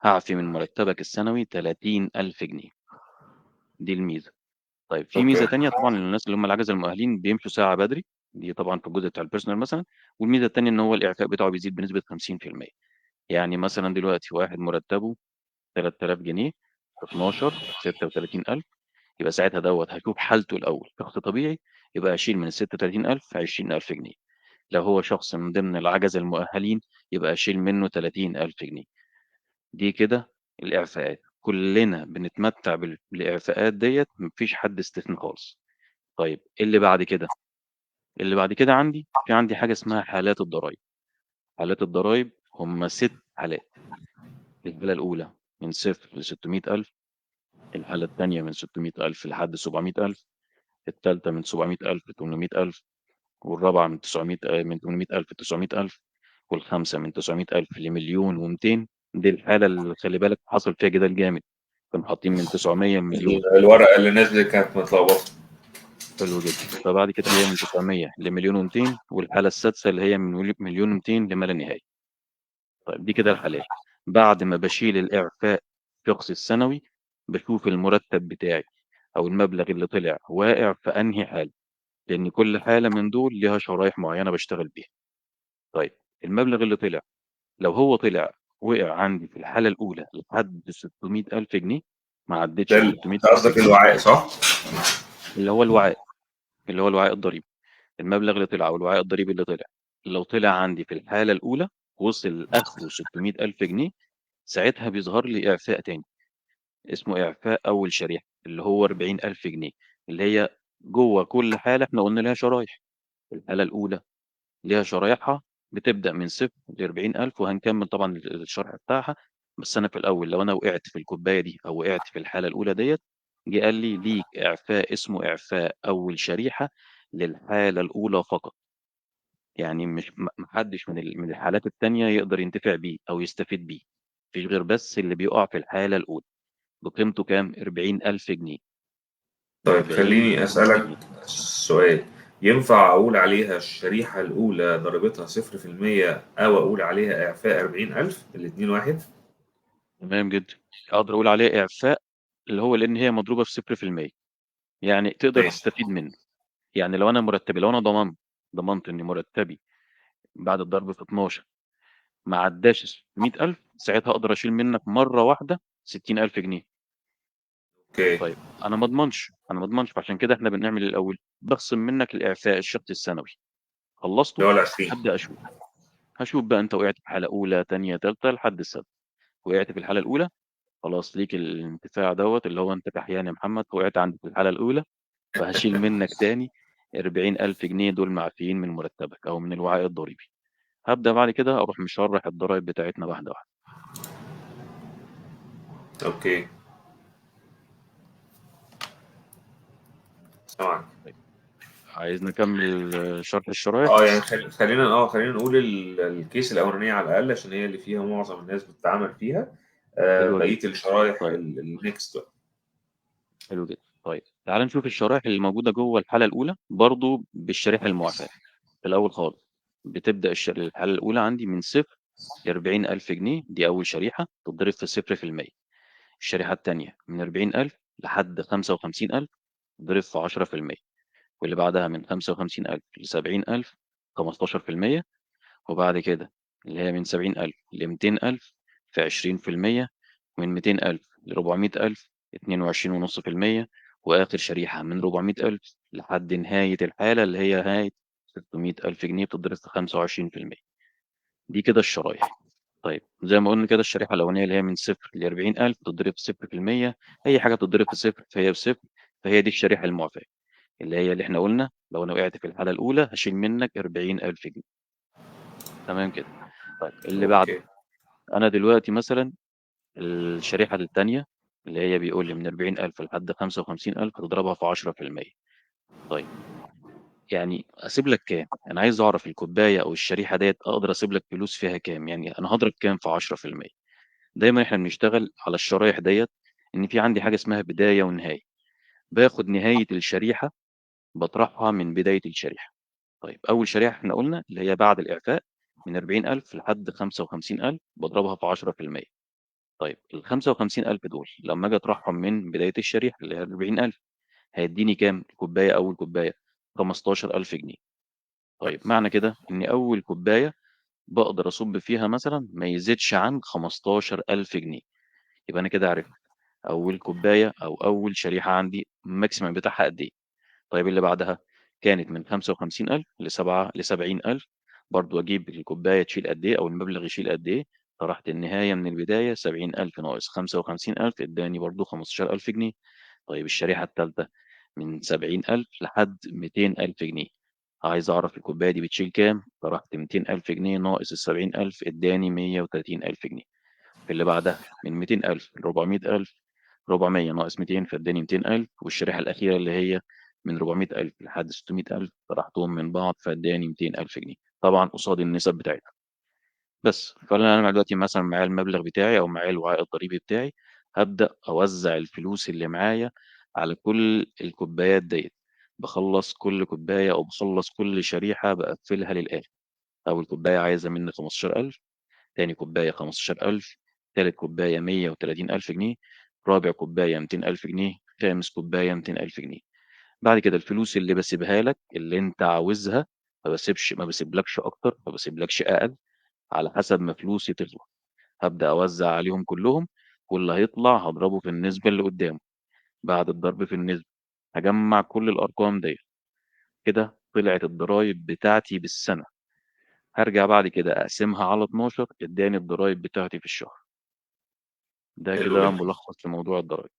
هعفي من مرتبك السنوي 30,000 جنيه. دي الميزة. طيب في ميزة okay. تانية طبعًا للناس اللي هم العجزة المؤهلين بيمشوا ساعة بدري، دي طبعًا في الجزء بتاع ال personal مثلًا، والميزة التانية إن هو الإعفاء بتاعه بيزيد بنسبة 50%. يعني مثلًا دلوقتي واحد مرتبه 3000 جنيه في 12 36,000، يبقى ساعتها دوّة هاشوف حالته الأول، شخص طبيعي يبقى أشيل من ال36,000 20,000 جنيه. لو هو شخص من ضمن العجزة المؤهلين يبقى أشيل منه 30,000 جنيه. دي كده الإعفاءات، كلنا بنتمتع بالإعفاءات ديّة، ما فيش حد استثناء خالص. طيب إيه اللي بعد كده؟ اللي بعد كده في عندي حاجة اسمها حالات الضرايب. حالات الضرايب هم 6 حالات. الحالة الأولى من 0 ل600,000، الحالة التانية من 600,000 لحد 700,000، التالتة من 700,000 ل800,000، والرابعة من 900 من 800,000 ل900,000، والخامسة من 900,000 ل1,200,000. دي الحالة اللي خلي بالك حصل فيها جدال جامد، كانوا حاطين من 900 لمليون. الورقة اللي نزلت كانت متلخبطة. حلو جدا. فبعد كده اللي هي من 900 ل1,200,000، والحالة السادسة اللي هي من 1,200,000 لما لا نهاية. طيب دي كده الحالات. بعد ما بشيل الإعفاء الشخصي السنوي بشوف المرتب بتاعي أو المبلغ اللي طلع واقع في أنهي حالة، لأن كل حالة من دول ليها شرايح معينة بشتغل بيها. طيب المبلغ اللي طلع لو هو طلع وقع عندي في الحالة الأولى لحد 600,000 جنيه، ما عدتش ده 600,000 قصدك جنيه. الوعاء صح؟ اللي هو الوعاء، اللي هو الوعاء الضريبي، المبلغ اللي طلع أو الوعاء الضريبي اللي طلع لو طلع عندي في الحالة الأولى وصل آخره 600,000 جنيه، ساعتها بيظهر لي إعفاء تاني اسمه إعفاء أول شريحة اللي هو 40,000 جنيه، اللي هي جوه كل حالة إحنا قلنا ليها شرايح. الحالة الأولى ليها شرايحها بتبدأ من 0 ل40,000، وهنكمل طبعًا الشرح بتاعها. بس أنا في الأول لو أنا وقعت في الكوباية دي أو وقعت في الحالة الأولى ديت، جه قال لي ليك إعفاء اسمه إعفاء أول شريحة للحالة الأولى فقط. يعني مش ما حدش من الحالات التانية يقدر ينتفع بيه أو يستفيد بيه، مفيش غير بس اللي بيقع في الحالة الأولى. بقيمته كام؟ 40,000 جنيه. طيب أربعين خليني ألف أسألك جنيه. سؤال، ينفع أقول عليها الشريحة الأولى ضريبتها 0% أو أقول عليها إعفاء 40,000؟ الاتنين واحد؟ تمام جدا، أقدر أقول عليها إعفاء اللي هو لأن هي مضروبة في 0%، يعني تقدر تستفيد منه. يعني لو أنا مرتبي، لو أنا ضمنت إن مرتبي بعد الضرب في 12 ما عداش 600,000، ساعتها أقدر أشيل منك مرة واحدة 60,000 جنيه. okay. طيب أنا ما أضمنش، أنا ما أضمنش، فعشان كده إحنا بنعمل الأول بخصم منك الإعفاء الشخصي السنوي، خلصته اللي هو ال 20. هبدأ أشوف، هشوف بقى أنت وقعت في حالة أولى، تانية، تالتة لحد السادسة. وقعت في الحالة الأولى خلاص ليك الانتفاع دوت اللي هو أنت كحيان يا محمد وقعت عندك في الحالة الأولى، فهشيل منك تاني 40,000 جنيه دول معفيين من مرتبك أو من الوعاء الضريبي. هبدأ بعد كده أروح مشرح الضرايب بتاعتنا واحدة واحدة. okay. سامعك. طيب. عايز نكمل شرح الشرايح؟ يعني خلينا نقول ال case الاولانية على الاقل، عشان هي اللي فيها معظم الناس بتتعامل فيها. حلوة بقية جدا. الشرايح طيب. ال next بقى. حلو جدا. طيب تعال نشوف الشرايح اللي موجودة جوه الحالة الاولى برضو بالشريحه المعفاه. في الاول خالص بتبدا الحالة الاولى عندي من 0 ل 40000 جنيه، دي اول شريحة تتضرب في 0%. الشريحة الثانية من 40000 لحد 55000 تضرب في 10%، واللي بعدها من 55000 ل 70000 15%، وبعد كده اللي هي من 70000 ل 200000 في 20%، ومن 200000 ل 400000 22.5%، وآخر شريحة من 400000 لحد نهاية الحالة اللي هي نهاية 600000 جنيه بتضرب في 25%. دي كده الشرايح. طيب زي ما قلنا كده الشريحة الأولانية اللي هي من 0 ل 40000 تضرب في 0%، أي حاجة تضرب في 0 فهي بصفر، فهي دي الشريحة المعفاة اللي هي اللي احنا قلنا لو أنا وقعت في الحالة الأولى هشيل منك 40000 جنيه. تمام كده. طيب اللي بعده، okay. أنا دلوقتي مثلا الشريحة الثانية اللي هي بيقول لي من 40000 لحد 55000 هتضربها في 10%. طيب يعني أسيب لك كام؟ أنا عايز أعرف الكوباية أو الشريحة ديت أقدر أسيب لك فلوس فيها كام؟ يعني أنا هضرب كام في 10%؟ دايما إحنا بنشتغل على الشرايح ديت إن في عندي حاجة اسمها بداية ونهاية، باخد نهاية الشريحة بطرحها من بداية الشريحة. طيب أول شريحة إحنا قلنا اللي هي بعد الإعفاء من 40000 لحد 55000 بضربها في 10%. طيب ال 55000 دول لما أجي أطرحهم من بداية الشريحة اللي هي 40000 هيديني كام؟ الكوباية أول كوباية 15000 جنيه. طيب معنى كده إن أول كوباية بقدر أصب فيها مثلا ما يزيدش عن 15000 جنيه. يبقى أنا كده عرفت أول كوباية أو أول شريحة عندي maximum بتاعها قد إيه. طيب اللي بعدها كانت من 55000 ل 70000، برضو أجيب الكوباية تشيل قد إيه أو المبلغ يشيل قد إيه. طرحت النهاية من البداية 70000 ناقص 55000 إداني برضو 15000 جنيه. طيب الشريحة الثالثة من 70000 لحد 200000 جنيه، عايز أعرف الكوباية دي بتشيل كام، طرحت 200000 جنيه ناقص ال 70000 إداني 130000 جنيه. في اللي بعدها من 200000 ل 400000، 400 ناقص 200 فاداني 200000. والشريحة الأخيرة اللي هي من 400000 لحد 600000 طرحتهم من بعض فاداني 200000 جنيه، طبعا قصاد النسب بتاعتها. بس فأنا دلوقتي مثلا معايا المبلغ بتاعي أو معايا الوعاء الضريبي بتاعي، هبدأ أوزع الفلوس اللي معايا على كل الكوبايات ديت، بخلص كل كوباية أو بخلص كل شريحة بقفلها للآخر. أول كوباية عايزة مني 15000، تاني كوباية 15000، تالت كوباية 130000 جنيه، رابع كوباية 200000 جنيه، خامس كوباية 200000 جنيه. بعد كده الفلوس اللي بسيبها لك اللي انت عاوزها، ما بسيبلكش اكتر، ما بسيبلكش اقل، على حسب ما فلوسي تطلع. هبدأ اوزع عليهم كلهم، واللي هيطلع هضربه في النسبة اللي قدامه. بعد الضرب في النسبة هجمع كل الارقام ديت، كده طلعت الضرايب بتاعتي بالسنة. هرجع بعد كده اقسمها على 12، اداني الضرايب بتاعتي في الشهر. ده حلو كده جدا. ملخص لموضوع الضرايب.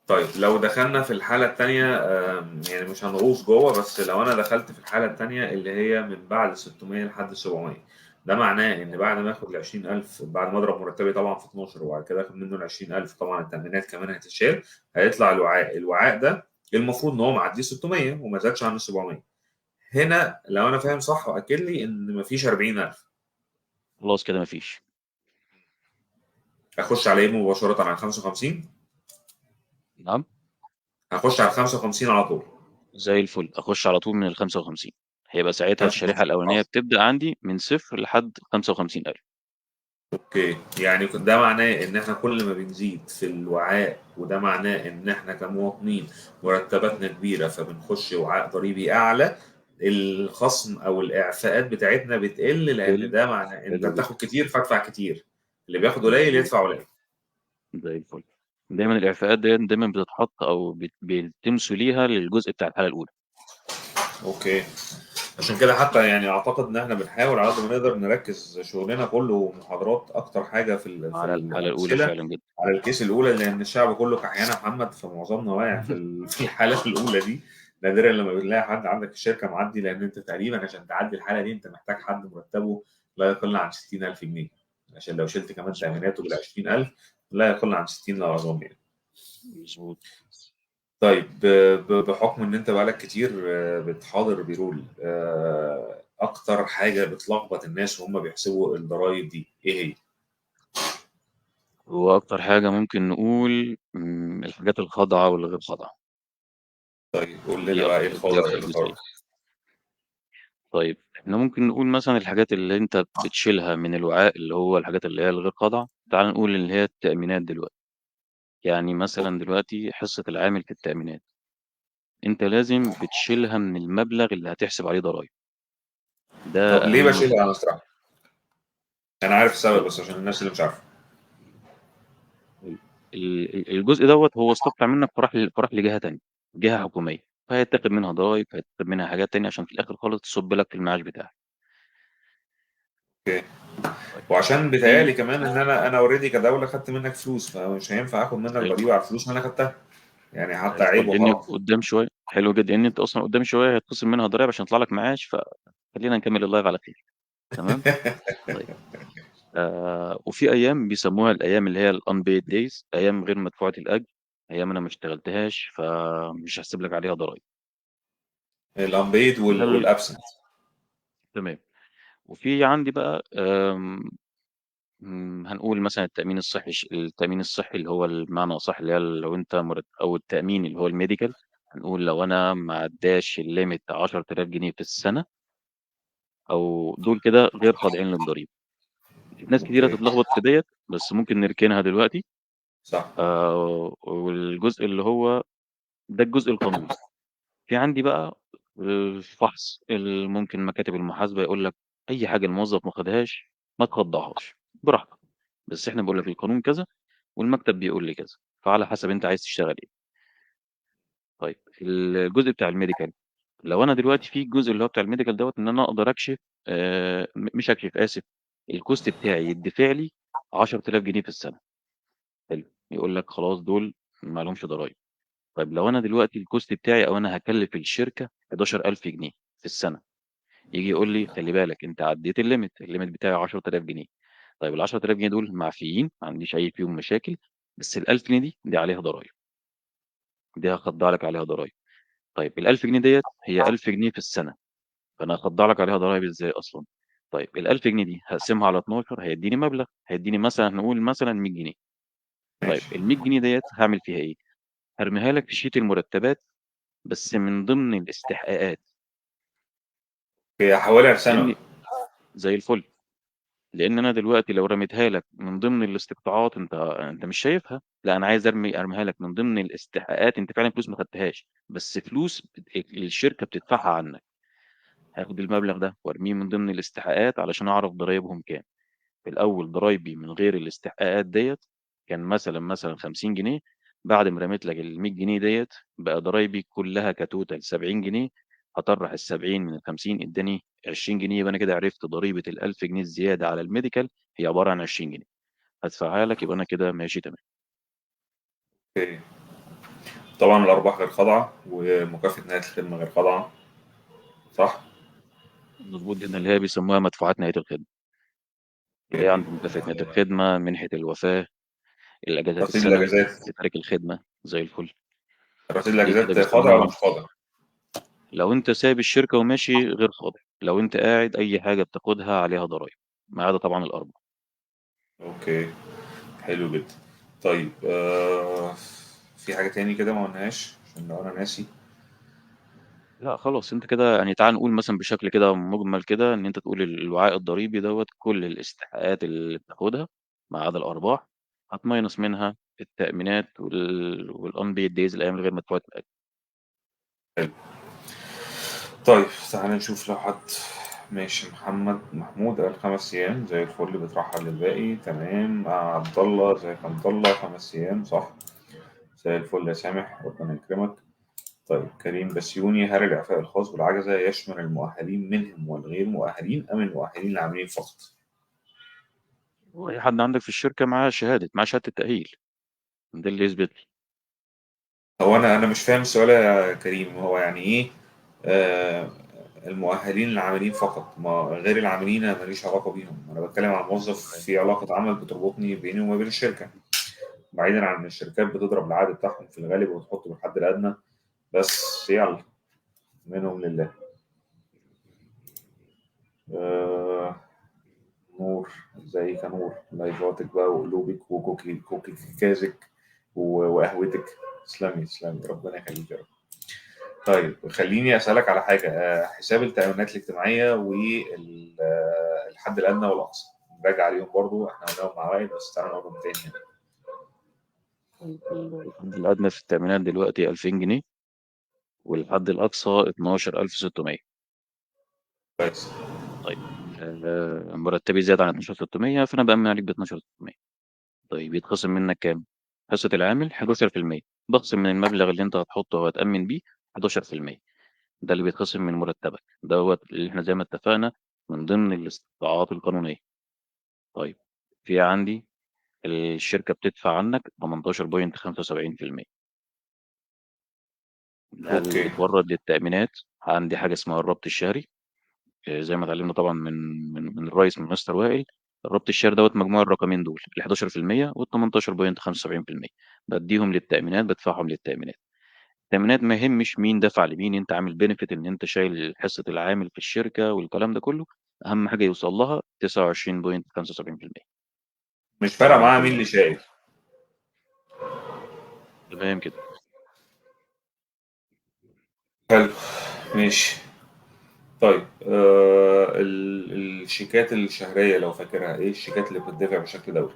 طيب لو دخلنا في الحالة التانية، يعني مش هنغوص جوه، بس لو أنا دخلت في الحالة التانية اللي هي من بعد 600 لحد 700، ده معناه إن بعد ما آخد ال 20000، بعد ما أضرب مرتبي طبعا في 12 وبعد كده آخد منه ال 20000، طبعا التأمينات كمان هتتشال، هيطلع الوعاء. الوعاء ده المفروض إن هو معدية 600 وما زادش عن 700. هنا لو أنا فاهم صح وأكد لي إن مفيش 40000. خلاص كده مفيش. أخش على إيه مباشرة؟ على 55؟ نعم، هخش على 55 على طول. زي الفل، اخش على طول من ال 55. هيبقى ساعتها الشريحة 55. الاولانية بتبدا عندي من 0 لحد 55000. okay، يعني ده معناه ان احنا كل ما بنزيد في الوعاء، وده معناه ان احنا كمواطنين مرتباتنا كبيرة فبنخش وعاء ضريبي اعلى، الخصم او الاعفاءات بتاعتنا بتقل، لان حلو. ده معناه انت حلو جدا. بتاخد كتير فادفع كتير، اللي بياخد قليل مظبوط. يدفع قليل. زي الفل. دايما الاعفاءات دي دايما بتتحط او بيلتمسوا ليها للجزء بتاع الحالة الاولى. okay، عشان كده حتى يعني اعتقد ان احنا بنحاول على قد ما نقدر نركز شغلنا كله محاضرات اكتر حاجة في على الحالة الاولى الامثلة فعلا جدا. على ال case الاولى، لان الشعب كله كحيان يا محمد، فمعظمنا واقع في الحالة الاولى دي. نادرا لما بنلاقي حد عندك في الشركة معدي، لان انت تقريبا عشان تعدي الحالة دي انت محتاج حد مرتبه لا يقل عن 60000 جنيه، عشان لو شلت كمان مظبوط. تاميناته بال 20000 لا يقل عن 60 لا اظن يعني. مظبوط. طيب بحكم ان انت بقالك كتير بتحاضر payroll، اكتر حاجة بتلخبط الناس وهم بيحسبوا الضرايب دي ايه هي؟ هو أكتر حاجة ممكن نقول الحاجات الخاضعة والغير خاضعة. طيب قول لنا دي بقى ايه أكتر دي الخاضع وايه أكتر الخاضع؟ جزئية. طيب إحنا ممكن نقول مثلًا الحاجات اللي أنت بتشيلها من الوعاء اللي هو الحاجات اللي هي الغير خاضعة، تعالَ نقول اللي هي التأمينات دلوقتي. يعني مثلًا دلوقتي حصة العامل في التأمينات، أنت لازم بتشيلها من المبلغ اللي هتحسب عليه ضرايب. ده طب ليه أهم بشيلها جزء. يا مستر أحمد؟ أنا عارف السبب طيب. بس عشان الناس اللي مش عارفة. الجزء دوّة هو استقطع منك فراح لجهة تانية، جهة حكومية، فهيتاخد منها ضرايب، هيتاخد منها حاجات تانية عشان في الآخر خالص تصُب لك في المعاش بتاعك. okay. طيب. وعشان في بيتهيألي كمان إن أنا already كدولة خدت منك فلوس، فمش هينفع آخد منك زي ضريبة الفل. على الفلوس اللي أنا خدتها. يعني زي حتى الفل، عيب لإن وحرام. قدّام شوية حلو جدًا، لإن أنت أصلًا قدّام شوية هيتخصم منها ضرايب عشان يطلع لك معاش، فخلّينا نكمل الlive على خير. تمام؟ طيب. وفي أيام بيسموها الأيام اللي هي الunpaid days، أيام غير مدفوعة الأجر، أيام أنا ما اشتغلتهاش فمش هاحسب لك عليها ضرايب. الunpaid ده ال والabsent. تمام. وفي عندي بقى هنقول مثلًا التأمين الصحي التأمين الصحي اللي هو المعنى أصح اللي هي لو أنت أو التأمين اللي هو الmedical، هنقول لو أنا ما عداش الlimit 10,000 جنيه في السنة أو دول كده غير خاضعين للضريبة. ناس كتيرة تتلخبط في ديّة، بس ممكن نركنها دلوقتي. والجزء اللي هو ده الجزء القانوني. في عندي بقى الفحص اللي ممكن مكاتب المحاسبة يقول لك أي حاجة الموظف ما خدهاش ما تخضعهاش براحتك، بس إحنا بنقول لك القانون كذا والمكتب بيقول لي كذا، فعلى حسب أنت عايز تشتغل إيه. طيب الجزء بتاع ال medical، لو أنا دلوقتي في الجزء اللي هو بتاع ال medical دوّة إن أنا أقدر أكشف، مش أكشف آسف، ال cost بتاعي يدفع لي 10,000 جنيه في السنة. حلو، يقول لك خلاص دول ما لهمش ضرايب. طيب لو أنا دلوقتي ال cost بتاعي أو أنا هاكلف الشركة 11,000 جنيه في السنة، ييجي يقول لي خلي بالك أنت عديت ال limit، ال limit بتاعي 10,000 جنيه. طيب ال10,000 جنيه دول معفيين، ما عنديش أي فيهم مشاكل، بس ال1000 جنيه دي عليها ضرايب. دي هاخضع لك عليها ضرايب. طيب ال1000 جنيه ديّة هي 1000 جنيه في السنة، فأنا هاخضع لك عليها ضرايب إزاي أصلًا؟ طيب ال1000 جنيه دي هاقسمها على 12 هيديني مبلغ، هيديني مثلًا نقول مثلًا 100 جنيه. طيب ال100 جنيه ديّة هاعمل فيها إيه؟ هارميها لك في sheet المرتبات بس من ضمن الاستحقاقات. هي حوالي سنة. زي الفل. لأن أنا دلوقتي لو رميتها لك من ضمن الاستقطاعات أنت مش شايفها، لا أنا عايز أرميها لك من ضمن الاستحقاقات، أنت فعلًا فلوس ما خدتهاش، بس فلوس الشركة بتدفعها عنك. هاخد المبلغ ده وأرميه من ضمن الاستحقاقات علشان أعرف ضرايبهم كام. في الأول ضرايبي من غير الاستحقاقات ديّة كان مثلًا 50 جنيه، بعد ما رميت لك ال100 جنيه ديّة بقى ضرايبي كلها ك total 70 جنيه، هطرح ال70 من ال50 اداني 20 جنيه، يبقى أنا كده عرفت ضريبة ال1000 جنيه الزيادة على ال medical هي عبارة عن 20 جنيه، هدفعها لك يبقى أنا كده ماشي تمام. okay. طبعًا الأرباح غير خاضعة ومكافأة نهاية الخدمة غير خاضعة، صح؟ مضبوط جدًا، اللي هي بيسموها مدفوعات نهاية الخدمة. اللي هي عند مكافأة نهاية الخدمة، منحة الوفاة، الأجازات رصيد السنوي الأجازات. لتارك الخدمة، زي الفل. رصيد دي الأجازات كده خاضع ولا بيسموها مش خاضع؟ لو أنت سايب الشركة وماشي غير خاضع، لو أنت قاعد أي حاجة بتاخدها عليها ضرايب، ما عدا طبعًا الأرباح. okay، حلو جدًا. طيب في حاجة تاني كده ما قلناهاش عشان لو أنا ناسي؟ لأ خلاص أنت كده تعالَ نقول مثلًا بشكل كده مجمل كده إن أنت تقول الوعاء الضريبي دوّة كل الاستحقاقات اللي بتاخدها ما عدا الأرباح، هتماينس منها التأمينات والunpaid days الأيام الغير مدفوعة الأجر. حلو. طيب تعالَ نشوف لو حد ماشي. محمد محمود قال 5 أيام زي الفل، بترحل للباقي تمام. عبد الله ازيك يا عبد الله، 5 أيام صح، زي الفل يا سامح ربنا يكرمك. طيب كريم بسيوني، هل الإعفاء الخاص بالعجزة يشمل المؤهلين منهم والغير مؤهلين أم المؤهلين العاملين فقط؟ هو أي حد عندك في الشركة معاه شهادة التأهيل، ده اللي يثبت لي. هو أنا مش فاهم السؤال يا كريم، هو يعني إيه، المؤهلين العاملين فقط؟ ما غير العاملين أنا ماليش علاقة بيهم، أنا بتكلم عن موظف في علاقة عمل بتربطني بيني وما بين الشركة. بعيدا عن ان الشركات بتضرب العقد بتاعهم في الغالب وتحطه بالحد الادنى، بس يلا منهم لله. آه، نور، ازيك يا نور؟ لايفاتك بقى وقلوبك وكوكي كوكي كازك وقهوتك. تسلمي تسلمي، ربنا يخليك يا رب. طيب خليني اسالك على حاجة، حساب التامينات الاجتماعية والحد الادنى والاقصى، نراجع عليهم برضو، احنا قلناهم مع وائل بس تعالى نقولهم تاني يعني. الحد الادنى في التامينات دلوقتي 2000 جنيه، والحد الاقصى 12600. كويس. طيب مرتبي زاد عن 12600، فانا بامن عليك ب 12600. طيب يتخصم منك كام؟ حصة العامل 11%، بخصم من المبلغ اللي انت هتحطه وهتامن بيه 11%، ده اللي بيتخصم من مرتبك دوت، اللي احنا زي ما اتفقنا من ضمن الاستقطاعات القانونية. طيب في عندي الشركة بتدفع عنك 18.75%. هل okay. بتورد للتأمينات؟ عندي حاجة اسمها الربط الشهري، زي ما اتعلمنا طبعا من الرئيس من مستر وائل. الربط الشهري دوت مجموع الرقمين دول ال 11% وال 18.75%، بديهم للتأمينات، بدفعهم للتأمينات. التأمينات ما يهمش مين دفع لمين، انت عامل benefit ان انت شايل حصة العامل في الشركة والكلام ده كله، اهم حاجة يوصل لها 29.75%. مش فارقة معاها مين اللي شايل. تمام كده. حلو ماشي. طيب الشيكات الشهرية لو فاكرها، ايه الشيكات اللي بتدفع بشكل دوري؟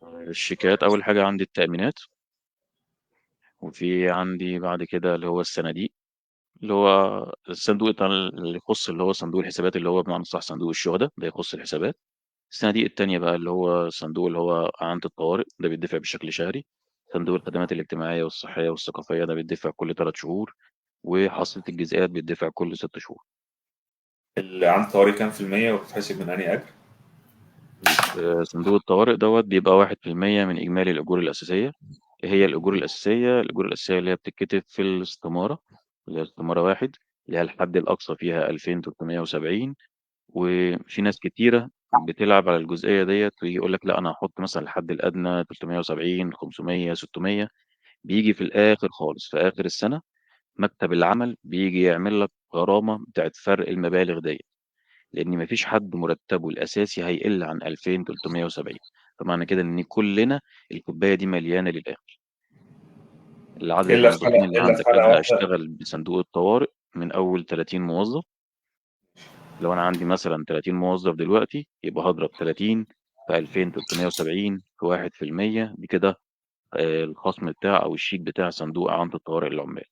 الشيكات اول حاجة عندي التأمينات، وفي عندي بعد كده اللي هو الصناديق، اللي هو الصندوق اللي يخص اللي هو صندوق الحسابات، اللي هو بمعنى صح صندوق الشهداء، ده يخص الحسابات. الصناديق التانية بقى اللي هو صندوق اللي هو إعانة الطوارئ، ده بيدفع بشكل شهري. صندوق الخدمات الاجتماعية والصحية والثقافية، ده بيدفع كل 3 شهور. وحصيلة الجزئيات بيدفع كل 6 شهور. اللي عند طوارئ كام في المية وبتتحسب من أنهي أجر؟ صندوق الطوارئ دوت بيبقى 1% من إجمالي الأجور الأساسية. إيه هي الأجور الأساسية؟ الأجور الأساسية اللي هي بتتكتب في الاستمارة، اللي هي استمارة 1، اللي هي الحد الأقصى فيها 2370. وفي ناس كتيرة بتلعب على الجزئية ديت ويجي يقول لك لا أنا هحط مثلا الحد الأدنى 370، 500، 600. بيجي في الآخر خالص في آخر السنة مكتب العمل بيجي يعمل لك غرامة بتاعت فرق المبالغ ديت، لأن مفيش حد مرتبه الأساسي هيقل عن 2370. فمعنى كده إن كلنا الكوباية دي مليانة للآخر. العدد إلا في الموظفين حالة، اللي إلا في عندك، حالة أبدأ واحدة. أشتغل بصندوق الطوارئ من أول 30 موظف. لو أنا عندي مثلاً 30 موظف دلوقتي، يبقى هضرب 30 في 2370 في 1%، دي كده الخصم بتاع أو الشيك بتاع صندوق إعانة الطوارئ للعمال.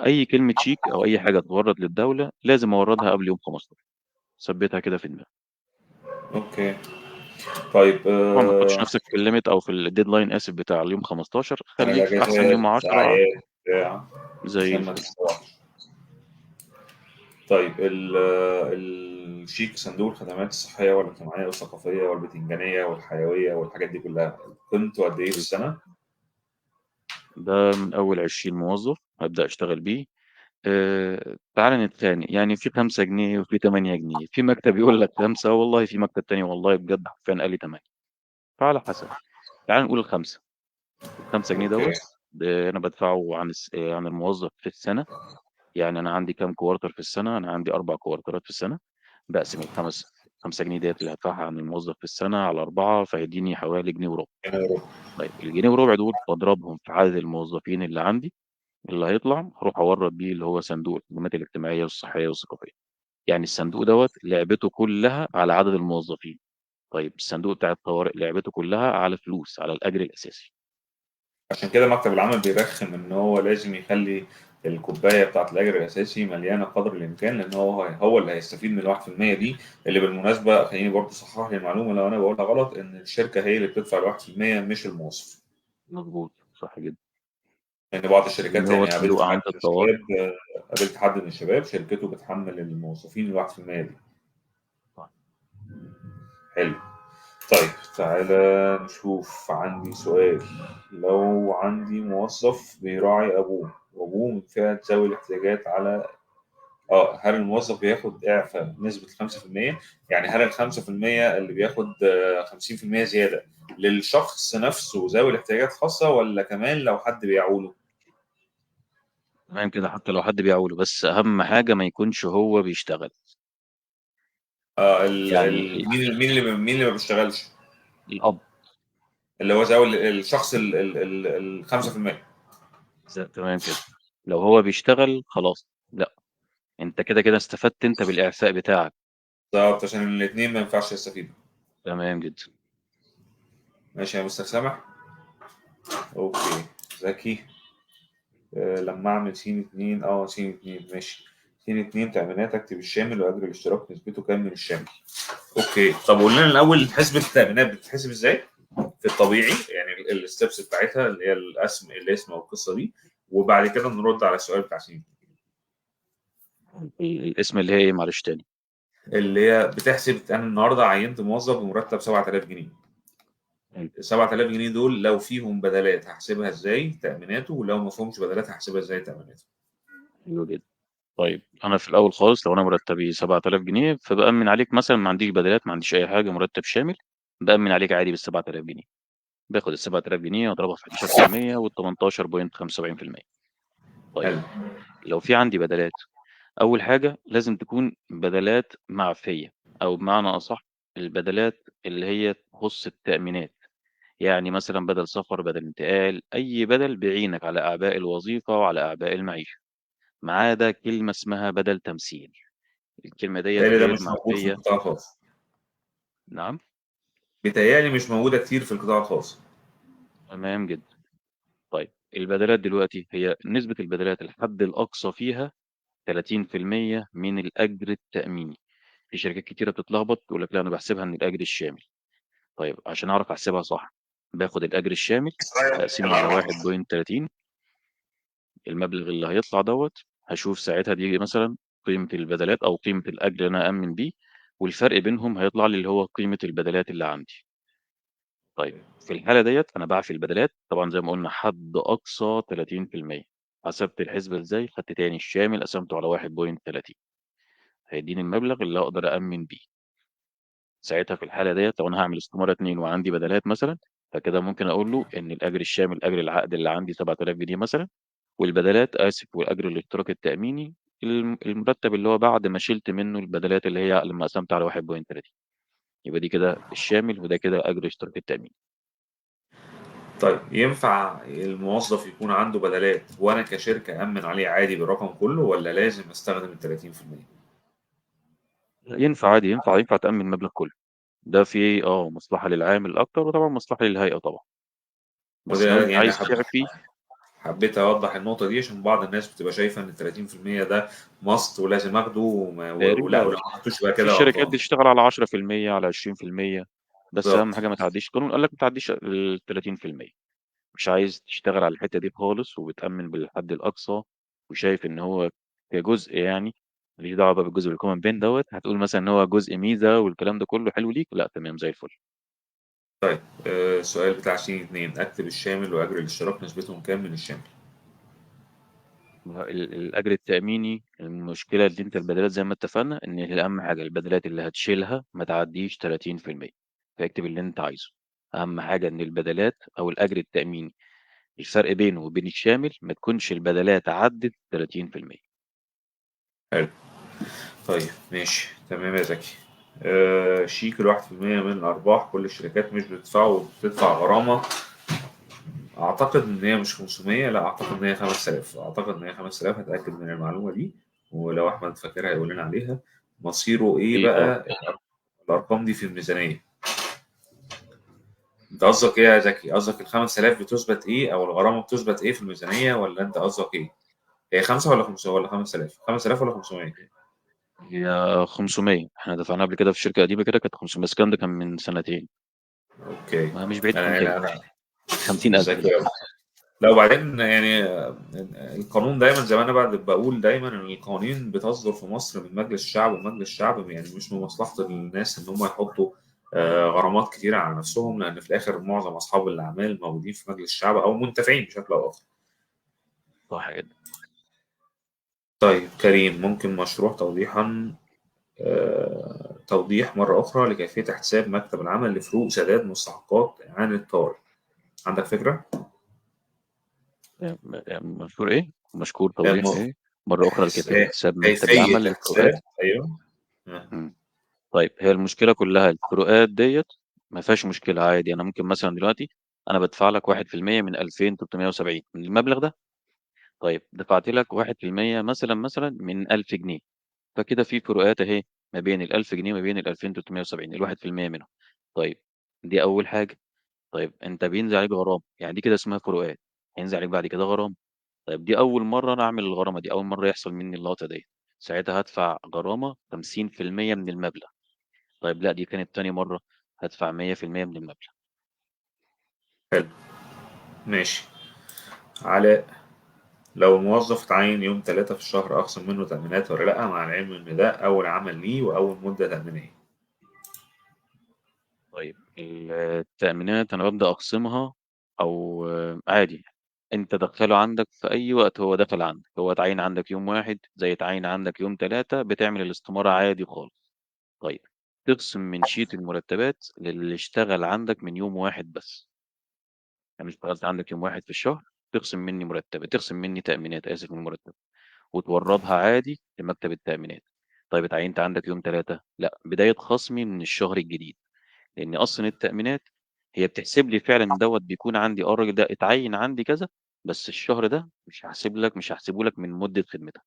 أي كلمة شيك أو أي حاجة تورد للدولة لازم أوردها قبل يوم 15، ثبتها كده في دماغك. okay. طيب، طبعاً ما تحطش نفسك في ال limit أو في ال deadline، آسف، بتاع اليوم 15، خليك في أحسن يوم 10. أعياد، بتاع. زي عشان ما الفل. تتسوحش. طيب، الشيك صندوق الخدمات الصحية والاجتماعية والثقافية والبتنجانية والحيوية والحاجات دي كلها، قيمته قد إيه في السنة؟ ده من أول 20 موظف هبدأ أشتغل بيه. تعالى نتخانق، في 5 جنيه وفي 8 جنيه، في مكتب يقول لك 5، والله في مكتب تاني والله بجد حرفياً قال لي 8، فعلى حسب. تعالى نقول ال5. ال5 جنيه دوت، ده أنا بدفعه عن الموظف في السنة. أنا عندي كام quarter في السنة؟ أنا عندي 4 كوارترات في السنة، بقسم 5 جنيه ديت اللي هدفعها عن الموظف في السنة على 4، فيديني حوالي جنيه وربع. جنيه وربع. طيب الجنيه وربع دول بضربهم في عدد الموظفين اللي عندي، اللي هيطلع هروح أورد بيه اللي هو صندوق الخدمات الاجتماعية والصحية والثقافية. الصندوق دوت لعبته كلها على عدد الموظفين. طيب الصندوق بتاع الطوارئ لعبته كلها على فلوس، على الأجر الأساسي. عشان كده مكتب العمل بيرخم إن هو لازم يخلي الكوباية بتاعت الأجر الأساسي مليانة قدر الإمكان، لأن هو اللي هيستفيد من الواحد في المية دي، اللي بالمناسبة خليني برضه أصحح لي المعلومة لو أنا بقولها غلط، إن الشركة هي اللي بتدفع الواحد في المية مش الموظف. مظبوط، صح جدا. لأن بعض الشركات إن هو صندوق إعانة الطوارئ. قابلت حد من الشباب شركته بتحمل الموظفين الواحد في المية دي. حلو. طيب تعالى نشوف، عندي سؤال. لو عندي موظف بيراعي أبوه وأبوه من فئة ذوي الاحتياجات على هل الموظف بياخد إعفاء بنسبة خمسة في المية؟ هل الخمسة في المية اللي بياخد خمسين في المية زيادة، للشخص نفسه ذوي الاحتياجات الخاصة، ولا كمان لو حد بيعوله؟ تمام كده، حتى لو حد بيعوله، بس أهم حاجة ما يكونش هو بيشتغل. يعني مين اللي ما بيشتغلش؟ الأب. اللي هو ذوي الشخص ال 5%. تمام كده. لو هو بيشتغل خلاص، لا، انت كده كده استفدت انت بالإعفاء بتاعك. بالظبط، عشان الاثنين ما ينفعش يستفيدوا. تمام جدا. ماشي يا مستر سامح. okay زكي. لما اعمل س 2، س 2 ماشي. س 2 تأمينات، اكتب الشامل واجر الاشتراك نسبته كام من الشامل. okay، طب قول لنا الاول حسبة التأمينات بتتحسب ازاي في الطبيعي، يعني ال steps بتاعتها اللي هي الاسم والقصه دي، وبعد كده نرد على السؤال بتاع س 2. الاسم اللي هي ايه معلش تاني؟ اللي هي بتحسب انا النهارده عينت موظف بمرتب 7000 جنيه. 7000 جنيه دول لو فيهم بدلات هحسبها ازاي تأميناته، ولو ما فيهمش بدلات هحسبها ازاي تأميناته. حلو جدا. طيب انا في الاول خالص لو انا مرتبي 7000 جنيه، فبأمن عليك مثلا ما عنديش بدلات، ما عنديش اي حاجة، مرتب شامل، بأمن عليك عادي بال 7000 جنيه. باخد ال 7000 جنيه واضربها في 11% وال 18.75%. طيب حلو. لو في عندي بدلات، اول حاجة لازم تكون بدلات معفيه، او بمعنى اصح البدلات اللي هي تخص التأمينات، يعني مثلا بدل سفر، بدل انتقال، اي بدل بيعينك على اعباء الوظيفة وعلى اعباء المعيشة، ما عدا كلمة اسمها بدل تمثيل. الكلمة ديت بيتهيألي ده غير مش موجود في معفيه. القطاع الخاص. نعم، بيتهيألي مش موجودة كتير في القطاع الخاص. تمام جدا. طيب البدلات دلوقتي هي نسبه البدلات الحد الاقصى فيها 30% من الاجر التأميني. في شركات كتيرة بتتلخبط تقول لك لا انا بحسبها من الاجر الشامل. طيب عشان اعرف احسبها صح، باخد الاجر الشامل اقسمه على 1.30، المبلغ اللي هيطلع دوت هشوف ساعتها دي مثلا قيمة البدلات او قيمة الاجر اللي انا أأمن بيه، والفرق بينهم هيطلع لي اللي هو قيمة البدلات اللي عندي. طيب في الحالة ديت انا بعفي البدلات طبعا زي ما قلنا حد اقصى 30%. حسبت الحسبة ازاي؟ خدت تاني الشامل قسمته على 1.30، هيديني المبلغ اللي اقدر أأمن بيه. ساعتها في الحالة ديت لو انا هعمل استماره 2 وعندي بدلات مثلا، فكده ممكن اقول له ان الاجر الشامل اجر العقد اللي عندي 7000 جنيه مثلا، والبدلات اسف والاجر الاشتراك التاميني المرتب اللي هو بعد ما شلت منه البدلات اللي هي لما قسمت على 1.30، يبقى دي كده الشامل وده كده اجر الاشتراك التاميني. طيب ينفع الموظف يكون عنده بدلات وانا كشركة امن عليه عادي بالرقم كله، ولا لازم استخدم ال 30%؟ ينفع عادي، ينفع تامن المبلغ كله. ده في مصلحة للعامل اكتر، وطبعا مصلحة للهيئة طبعا. بس وده لو انت يعني عايز تعفي، حبيت اوضح النقطة دي عشان بعض الناس بتبقى شايفه ان 30% ده must ولازم اخده، ولا لا، ولو ما خدتوش يبقى في كده شركات غلطان. بتشتغل على 10% على 20%، بس اهم بالظبط. حاجة ما تعديش. القانون قال لك ما تعديش ال 30%. مش عايز تشتغل على الحتة دي خالص وبتامن بالحد الاقصى، وشايف ان هو كجزء يعني ماليش دعوه بقى بالجزء ال common بين دوت، هتقول مثلا ان هو جزء ميزة والكلام ده كله حلو ليك، لا تمام زي الفل. طيب السؤال بتاع س 2، اكتب الشامل واجر الاشتراك نسبتهم كام من الشامل؟ الاجر التاميني المشكلة اللي انت البدلات زي ما اتفقنا ان اهم حاجة البدلات اللي هتشيلها ما تعديش 30%، فاكتب اللي انت عايزه. اهم حاجة ان البدلات او الاجر التاميني الفرق بينه وبين الشامل ما تكونش البدلات عدت 30%. حلو. طيب ماشي تمام يا زكي. شيك 1% من الأرباح كل الشركات مش بتدفعه وبتدفع غرامة. أعتقد إن هي مش 500، لا أعتقد إن هي 5000، أعتقد إن هي 5000. هتأكد من المعلومة دي، ولو أحمد فاكرها هيقول لنا عليها. مصيره إيه بقى الأرقام دي في الميزانية؟ أنت قصدك إيه يا زكي؟ قصدك ال 5000 بتثبت إيه، أو الغرامة بتثبت إيه في الميزانية، ولا أنت قصدك إيه؟ هي 5 ولا 5 ولا 5000؟ 5000 ولا 500؟ هي 500، احنا دفعناها قبل كده في شركة قديمة كده كانت 500، بس الكلام ده كان من سنتين. okay. ما مش بعيد أنا 50000. لا وبعدين يعني القانون دايما زي ما انا بعد بقول دايما ان القوانين بتصدر في مصر من مجلس الشعب، ومجلس الشعب يعني مش من مصلحة الناس ان هم يحطوا غرامات كتيرة على نفسهم، لان في الاخر معظم اصحاب الاعمال موجودين في مجلس الشعب او منتفعين بشكل او اخر. صح جدا. طيب كريم، ممكن مشروع توضيحا توضيح مرة أخرى لكيفية احتساب مكتب العمل لفروق سداد مستحقات إعانة الطوارئ. عندك فكرة؟ مشكور إيه؟ مشكور توضيح إيه؟ مرة أخرى لكيفية احتساب مكتب كيفية العمل للفروقات. احتساب، أيوه. طيب هي المشكلة كلها الفروقات ديت ما فيهاش مشكلة عادي. أنا ممكن مثلًا دلوقتي أنا بادفع لك 1% من 2370 من المبلغ ده. طيب دفعت لك 1% مثلًا من 1000 جنيه، فكده في فروقات أهي ما بين ال1000 جنيه وما بين ال2370، ال1% منهم. طيب دي أول حاجة. طيب أنت بينزل عليك غرامة، يعني دي كده اسمها فروقات، هينزل عليك بعد كده غرامة. طيب دي أول مرة أنا أعمل الغرامة دي، أول مرة يحصل مني اللقطة ديّة، ساعتها هادفع غرامة 50% من المبلغ. طيب لأ دي كانت تاني مرة، هادفع 100% من المبلغ. حلو ماشي. علاء، لو الموظف اتعين يوم 3 في الشهر أخصم منه تأمينات ولا لأ، مع العلم إن ده أول عمل ليه وأول مدة تأمينية؟ طيب التأمينات أنا بابدأ أخصمها أو عادي، أنت دخّله عندك في أي وقت، هو دخل عندك، هو اتعين عندك يوم 1 زي اتعين عندك يوم 3، بتعمل الاستمارة عادي خالص. طيب تخصم من sheet المرتبات للي اشتغل عندك من يوم 1 بس. يعني اشتغلت عندك يوم 1 في الشهر، تخصم مني مرتب، تخصم مني تأمينات، آسف، من المرتب، وتوردها عادي لمكتب التأمينات. طيب اتعينت عندك يوم 3، لأ، بداية خصمي من الشهر الجديد، لأن أصلًا التأمينات هي بتحسب لي فعلًا دوّة بيكون عندي، الراجل ده اتعين عندي كذا، بس الشهر ده مش هاحسب لك، مش هاحسبه لك من مدة خدمتك.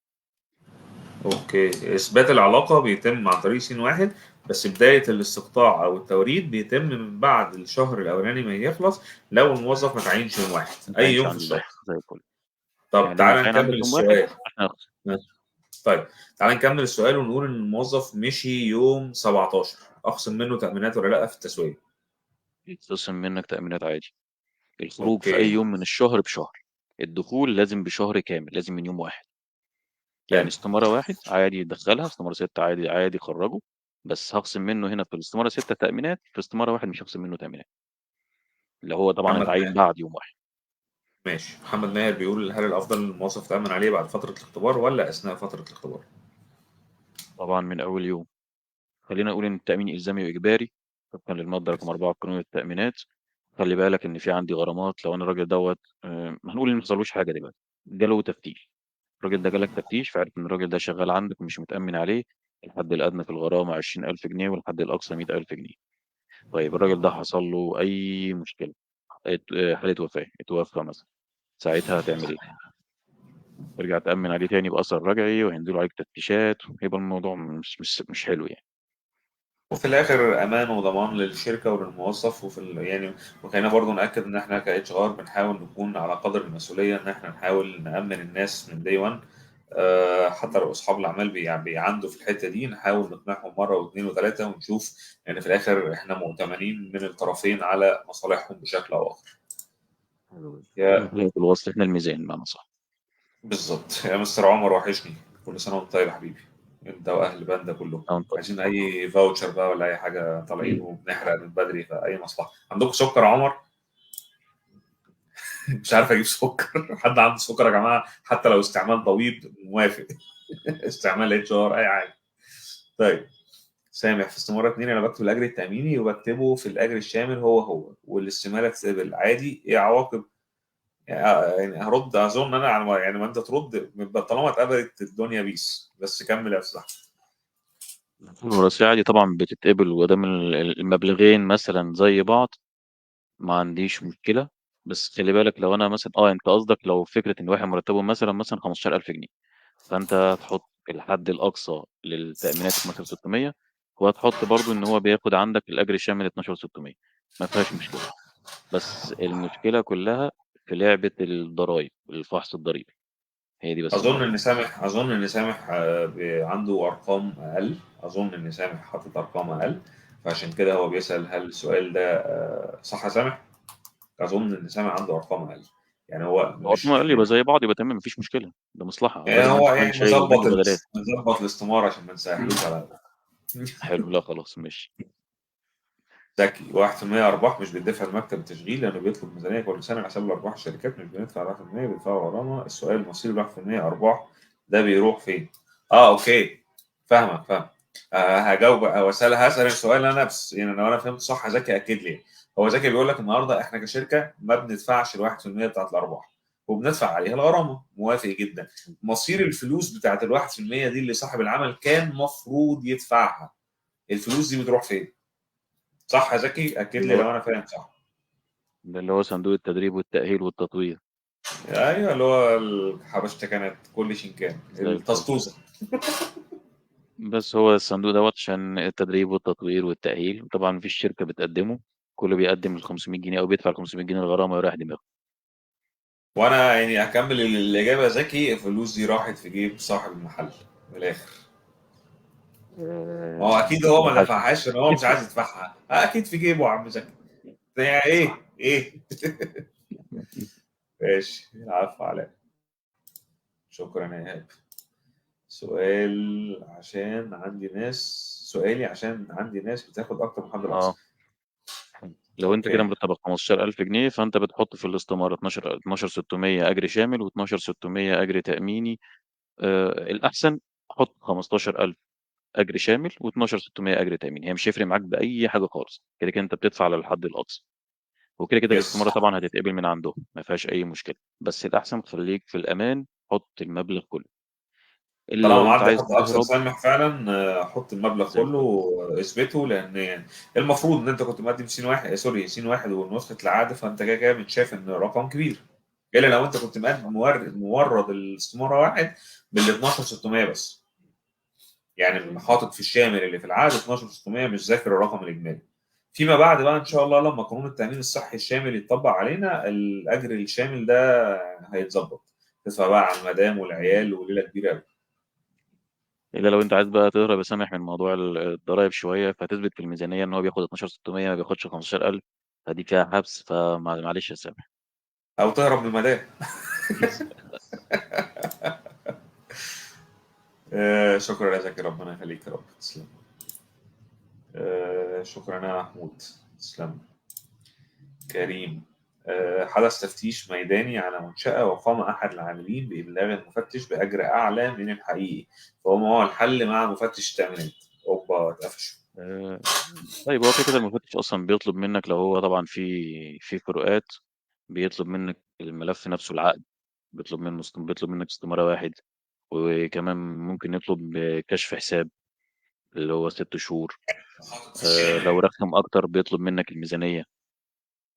okay، إثبات العلاقة بيتم عن طريق سين واحد، بس بداية الاستقطاع أو التوريد بيتم من بعد الشهر الأولاني ما يخلص، لو الموظف ما تعينش يوم واحد، ما أي تعينش يوم في عندي الشهر. واحد زي الفل. طب يعني أنا تعالى اتعين عندك نكمل يوم واحد، السؤال. إحنا هنخصم. ماشي. طيب تعالى نكمل السؤال ونقول إن الموظف مشي يوم 17، أخصم منه تأمينات ولا لأ في التسوية؟ يتخصم منك تأمينات عادي. الخروج في أي okay. يوم من الشهر بشهر، الدخول لازم بشهر كامل، لازم من يوم 1. يعني حلو. استمارة 1 عادي يدخلها، استمارة 6 عادي، عادي يخرجه، بس هخصم منه هنا في الاستمارة 6 تأمينات، في استمارة 1 مش هخصم منه تأمينات. اللي هو طبعاً محمد اتعين ماهر. بعد يوم 1. ماشي. محمد ماهر بيقول هل الأفضل إن الموظف يتأمن عليه بعد فترة الاختبار ولا أثناء فترة الاختبار؟ طبعاً من أول يوم. خلينا نقول إن التأمين إلزامي وإجباري طبقاً للمادة رقم 4 في قانون التأمينات. خلي بالك إن في عندي غرامات لو أنا الراجل دوت، هنقول إن ما حصلوش حاجة دلوقتي، جاله تفتيش، الراجل ده جالك تفتيش فعرف إن الراجل ده شغال عندك ومش متأمن عليه، الحد الأدنى في الغرامة 20000 جنيه والحد الأقصى 100000 جنيه. طيب الراجل ده حصل له أي مشكلة، حالة وفاة، اتوفى مثلاً، ساعتها هتعمل إيه؟ ترجع تأمن عليه تاني بأثر رجعي وهينزلوا عليك تفتيشات، وهيبقى الموضوع مش حلو. وفي الآخر أمان وضمان للشركة وللموظف، وخلينا برضو نأكد إن إحنا ك HR بنحاول نكون على قدر المسؤولية، إن إحنا نحاول نأمن الناس من day 1، حتى لو أصحاب الأعمال بيعندوا في الحتة دي، نحاول نقنعهم مرة واثنين وثلاثة ونشوف، لأن في الآخر إحنا مؤتمنين من الطرفين على مصالحهم بشكل أو آخر. يا في الوصل إحنا الميزان بمعنى صح. بالظبط. يا مستر عمر وحشني، كل سنة وأنت طيب يا حبيبي، أنت وأهل بندا كلهم. أنت طيب. عايزين أي voucher بقى ولا أي حاجة، طالعين وبنحرق من بدري فأي مصلحة. عندكم سكر يا عمر؟ مش عارف أجيب سكر. حد عنده سكر يا جماعة؟ حتى لو استعمال طبيب موافق. استعمال HR أي حاجة. طيب سامح، في استمارة 2 أنا بكتب الأجر التأميني وبكتبه في الأجر الشامل هو هو، والاستمارة تتقبل عادي. إيه عواقب؟ يعني هرد أظن أنا على ما، يعني ما أنت ترد طالما اتقبلت الدنيا بيس، بس كمل يا أستاذ أحمد. الوراثية عادي طبعاً بتتقبل، ودام المبلغين مثلاً زي بعض ما عنديش مشكلة. بس خلي بالك لو أنا مثلاً، أنت قصدك لو فكرة إن واحد مرتبه مثلاً 15000 جنيه، فأنت هتحط الحد الأقصى للتأمينات 12600، وهتحط برضو إن هو بياخد عندك الأجر الشامل 12600، ما فيهاش مشكلة. بس المشكلة كلها في لعبة الضرايب، الفحص الضريبي، هي دي بس الموضوع. أظن إن سامح عنده أرقام أقل، أظن إن سامح حاطط أرقام أقل، فعشان كده هو بيسأل هل السؤال ده، صح يا سامح؟ أظن إن سامح عنده أرقام أقل، يعني هو لو مش أرقام أقل يبقى زي بعض، يبقى تمام، مفيش مشكلة، ده مصلحة. بدل ما هو أنت كمان شايل وبينه بدلات. مظبط الاستمارة عشان ما نسهلوش على حلو، لا خلاص ماشي. ذكي. واحد في المية أرباح مش بيدفع لمكتب التشغيل لأنه بيطلب ميزانية كل سنة على حساب الأرباح الشركات، مش بندفع واحد في المية، بيدفعوا غرامة. السؤال مصير الواحد في المية أرباح ده بيروح فين؟ أوكي، فاهمك، فاهم. هجاوب او هسال السؤال انا، بس يعني لو انا فهمت صح زكي اكد لي. هو زكي بيقول لك النهارده احنا كشركة ما بندفعش ال 1% بتاعت الارباح وبندفع عليها الغرامة. موافق جدا. مصير الفلوس بتاعت ال 1% دي اللي صاحب العمل كان مفروض يدفعها، الفلوس دي بتروح فين؟ صح يا زكي؟ اكد لي لو انا فاهم صح. ده اللي هو صندوق التدريب والتأهيل والتطوير. ايوه، اللي هو الحبشته كانت كل شنكان التسطوسه. بس هو الصندوق دوت عشان التدريب والتطوير والتأهيل، طبعا مفيش شركة بتقدمه، كله بيقدم ال 500 جنيه او بيدفع ال 500 جنيه الغرامة ويريح دماغه. وانا يعني اكمل الاجابة يا زكي، الفلوس دي راحت في جيب صاحب المحل من الاخر. هو اكيد هو ما دفعهاش ان هو مش عايز يدفعها، اكيد في جيبه يا عم زكي. يعني ايه ايه. ماشي، العفو عليك. شكرا يا ايهاب. سؤال عشان عندي ناس، سؤالي عشان عندي ناس بتاخد اكتر من حد الاقصى. لو انت كده مرتبك 15000 جنيه، فانت بتحط في الاستمارة 12600 اجر شامل و12600 اجر تاميني. الاحسن حط 15000 اجر شامل و12600 اجر تاميني، هي مش هيفرق معاك باي حاجة خالص، كده كده انت بتدفع على الحد الاقصى، وكده كده الاستمارة طبعا هتتقبل من عندهم، ما فيهاش اي مشكلة. بس الاحسن خليك في الامان، حط المبلغ كله. الا طالما لو انت معدي عايز حد اقصى تهرب سامح فعلا، حط المبلغ كله واثبته، لان يعني المفروض ان انت كنت مقدم سين واحد، sorry سين واحد ونسخة العقد، فانت كده كده متشاف ان الرقم كبير، الا لو انت كنت مقدم مورد الاستمارة واحد بال 12600 بس، يعني حاطط في الشامل اللي في العقد 12600، مش ذاكر الرقم الاجمالي. فيما بعد بقى ان شاء الله لما قانون التامين الصحي الشامل يتطبق علينا، الاجر الشامل ده هيتظبط، تدفع بقى على المدام والعيال وليلة كبيرة قوي. الا لو انت عايز بقى تهرب يا سامح من موضوع الضرايب شوية، فتثبت في الميزانية ان هو بياخد 12600 ما بياخدش 15000، فدي فيها حبس، فمعلش يا سامح. او تهرب من المدام. شكرا يا زكي، ربنا يخليك يا رب، تسلم. شكرا يا محمود، تسلم. كريم، حدث تفتيش ميداني على منشأة وقام أحد العاملين بإبلاغ المفتش بأجر أعلى من الحقيقي، فهو ما هو الحل مع مفتش التأمينات؟ أوبا، اتقفشوا. طيب هو كده كده المفتش أصلا بيطلب منك، لو هو طبعا في فروقات، بيطلب منك الملف نفسه، العقد، بيطلب منك استمارة واحد، وكمان ممكن يطلب كشف حساب اللي هو 6 شهور. لو رخم أكتر بيطلب منك الميزانية.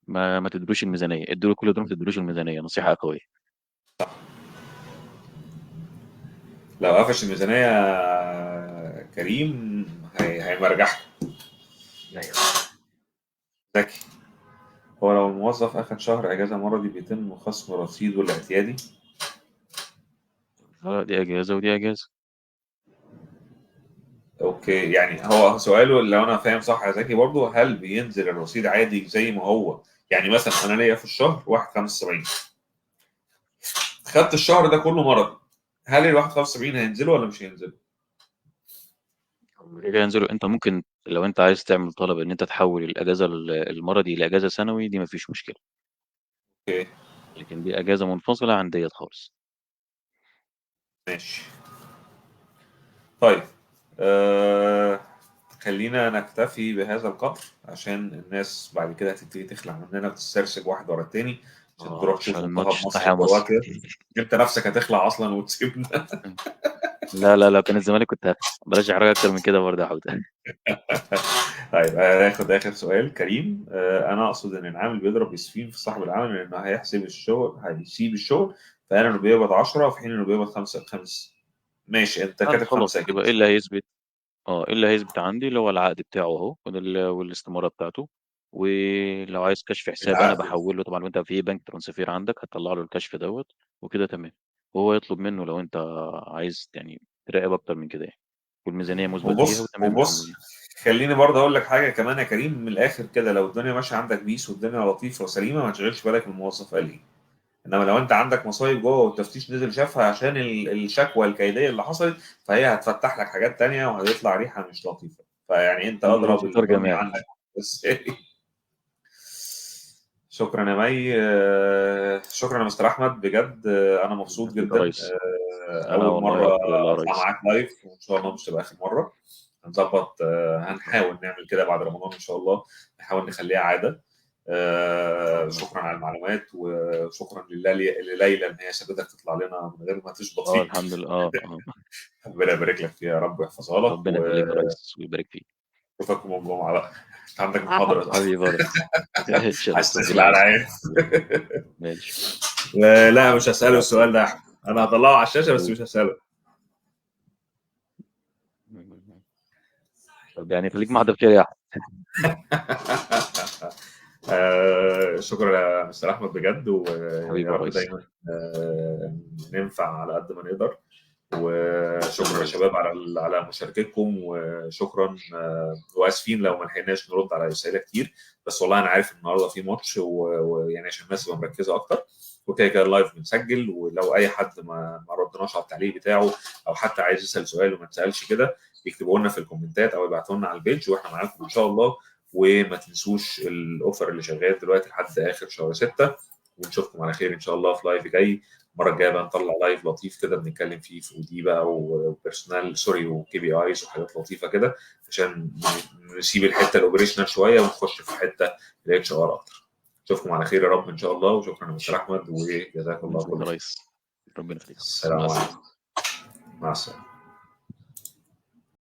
ما تدلوش الميزانية، ادوا له كل دول، ما تدلوش الميزانية، نصيحة قوية. لو قفش الميزانية كريم هيمرجحك. ايوه ذكي. هو لو الموظف اخد شهر اجازة مرضي بيتم خصم رصيده الاعتيادي؟ دي اجازة ودي اجازة. okay، يعني هو سؤاله لو انا فاهم صح يا زكي برضه، هل بينزل الرصيد عادي زي ما هو؟ يعني مثلا انا ليا في الشهر 1.75، خدت الشهر ده كله مرضي، هل ال 1.75 هينزلوا ولا مش هينزلوا؟ كده ينزلوا. انت ممكن لو انت عايز تعمل طلب ان انت تحول الاجازة المرضي لاجازه سنوي، دي مفيش مشكلة. okay، لكن دي اجازه منفصلة عن ديت خالص. ماشي. طيب خلينا نكتفي بهذا القدر عشان الناس بعد كده هتبتدي تخلع مننا وتسترسج واحد ورا التاني عشان تروح تشوف عشان منتخب الماتش مصر تحيا مصر. وكرواتيا. انت نفسك هتخلع اصلا وتسيبنا. لا لا لا، كان الزمالك كنت هخلع. بلاش احراج اكتر من كده برضه يا حوده. طيب هناخد اخر سؤال كريم. انا اقصد ان العامل بيضرب يسفين في صاحب العمل لانه هيحسب الشغل، هيسيب الشغل، فقال انه بيقبض 10 في حين انه بيقبض 5 5. ماشي، انت كاتب خلاص، 5 اكيد. يبقى ايه اللي هيثبت؟ ايه اللي هيثبت عندي اللي هو العقد بتاعه اهو، والاستماره بتاعته، ولو عايز كشف حساب انا بحوله طبعا، وانت في bank transfer عندك هتطلع له الكشف دوت وكده تمام. وهو يطلب منه لو انت عايز يعني تراقب اكتر من كده يعني، والميزانيه مثبت فيها وتمام الحمد لله. خليني برضه اقول لك حاجة كمان يا كريم من الاخر كده، لو الدنيا ماشية عندك peace والدنيا لطيفة وسليمه ما تشغلش بالك من الموظف قال ايه. انما لو انت عندك مصايب جوه والتفتيش نزل شافها عشان الشكوى الكيديه اللي حصلت، فهي هتفتح لك حاجات تانية وهيطلع ريحه مش لطيفة. فيعني انت اضرب الدنيا عندك بس. شكرا يا مي، شكرا يا مستر احمد، بجد انا مبسوط جدا. اول مرة اطلع معاك live، وان شاء الله مش تبقى اخر مرة. هنظبط، هنحاول نعمل كده بعد رمضان ان شاء الله، نحاول نخليها عادة. شكرا على المعلومات، وشكرا لليلى ان هي سابتك تطلع لنا من غير ما تشبط فيك. الحمد لله. ربنا يبارك لك فيها يا رب ويحفظها لك. ربنا يخليك يا ريس ويبارك فيك. اشوفك يوم الجمعة بقى، انت عندك محاضرة. حبيبي يا ريس. عايز تخلع على عين. ماشي. لا مش هساله السؤال ده يا احمد، انا هطلعه على الشاشة بس مش هساله. طب يعني خليك محضر خير يا احمد. شكرا يا مستر احمد بجد، ويا رب دايما ننفع على قد ما نقدر. وشكرا يا شباب على مشاركتكم، وشكرا واسفين لو ما لحقناش نرد على اسئلة كتير، بس والله انا عارف النهارده في ماتش، ويعني عشان الناس تبقى مركزه اكتر، وكده كده ال live بنسجل، ولو اي حد ما ردناش على التعليق بتاعه او حتى عايز يسال سؤال وما اتسالش كده، يكتبوا لنا في الكومنتات او يبعتوا لنا على ال page، واحنا معاكم ان شاء الله. وما تنسوش ال offer اللي شغال دلوقتي لحد اخر شهر 6، ونشوفكم على خير ان شاء الله في live جاي. المرة الجاية بقى نطلع live لطيف كده بنتكلم فيه في OD بقى و personnel sorry و KPIs وحاجات لطيفة كده، عشان نسيب الحتة ال operational شوية ونخش في حتة ال HR اكتر. اشوفكم على خير يا رب ان شاء الله، وشكرا يا مستر احمد، وجزاك الله كل خير. ربنا يخليك. السلام عليكم، مع السلامة.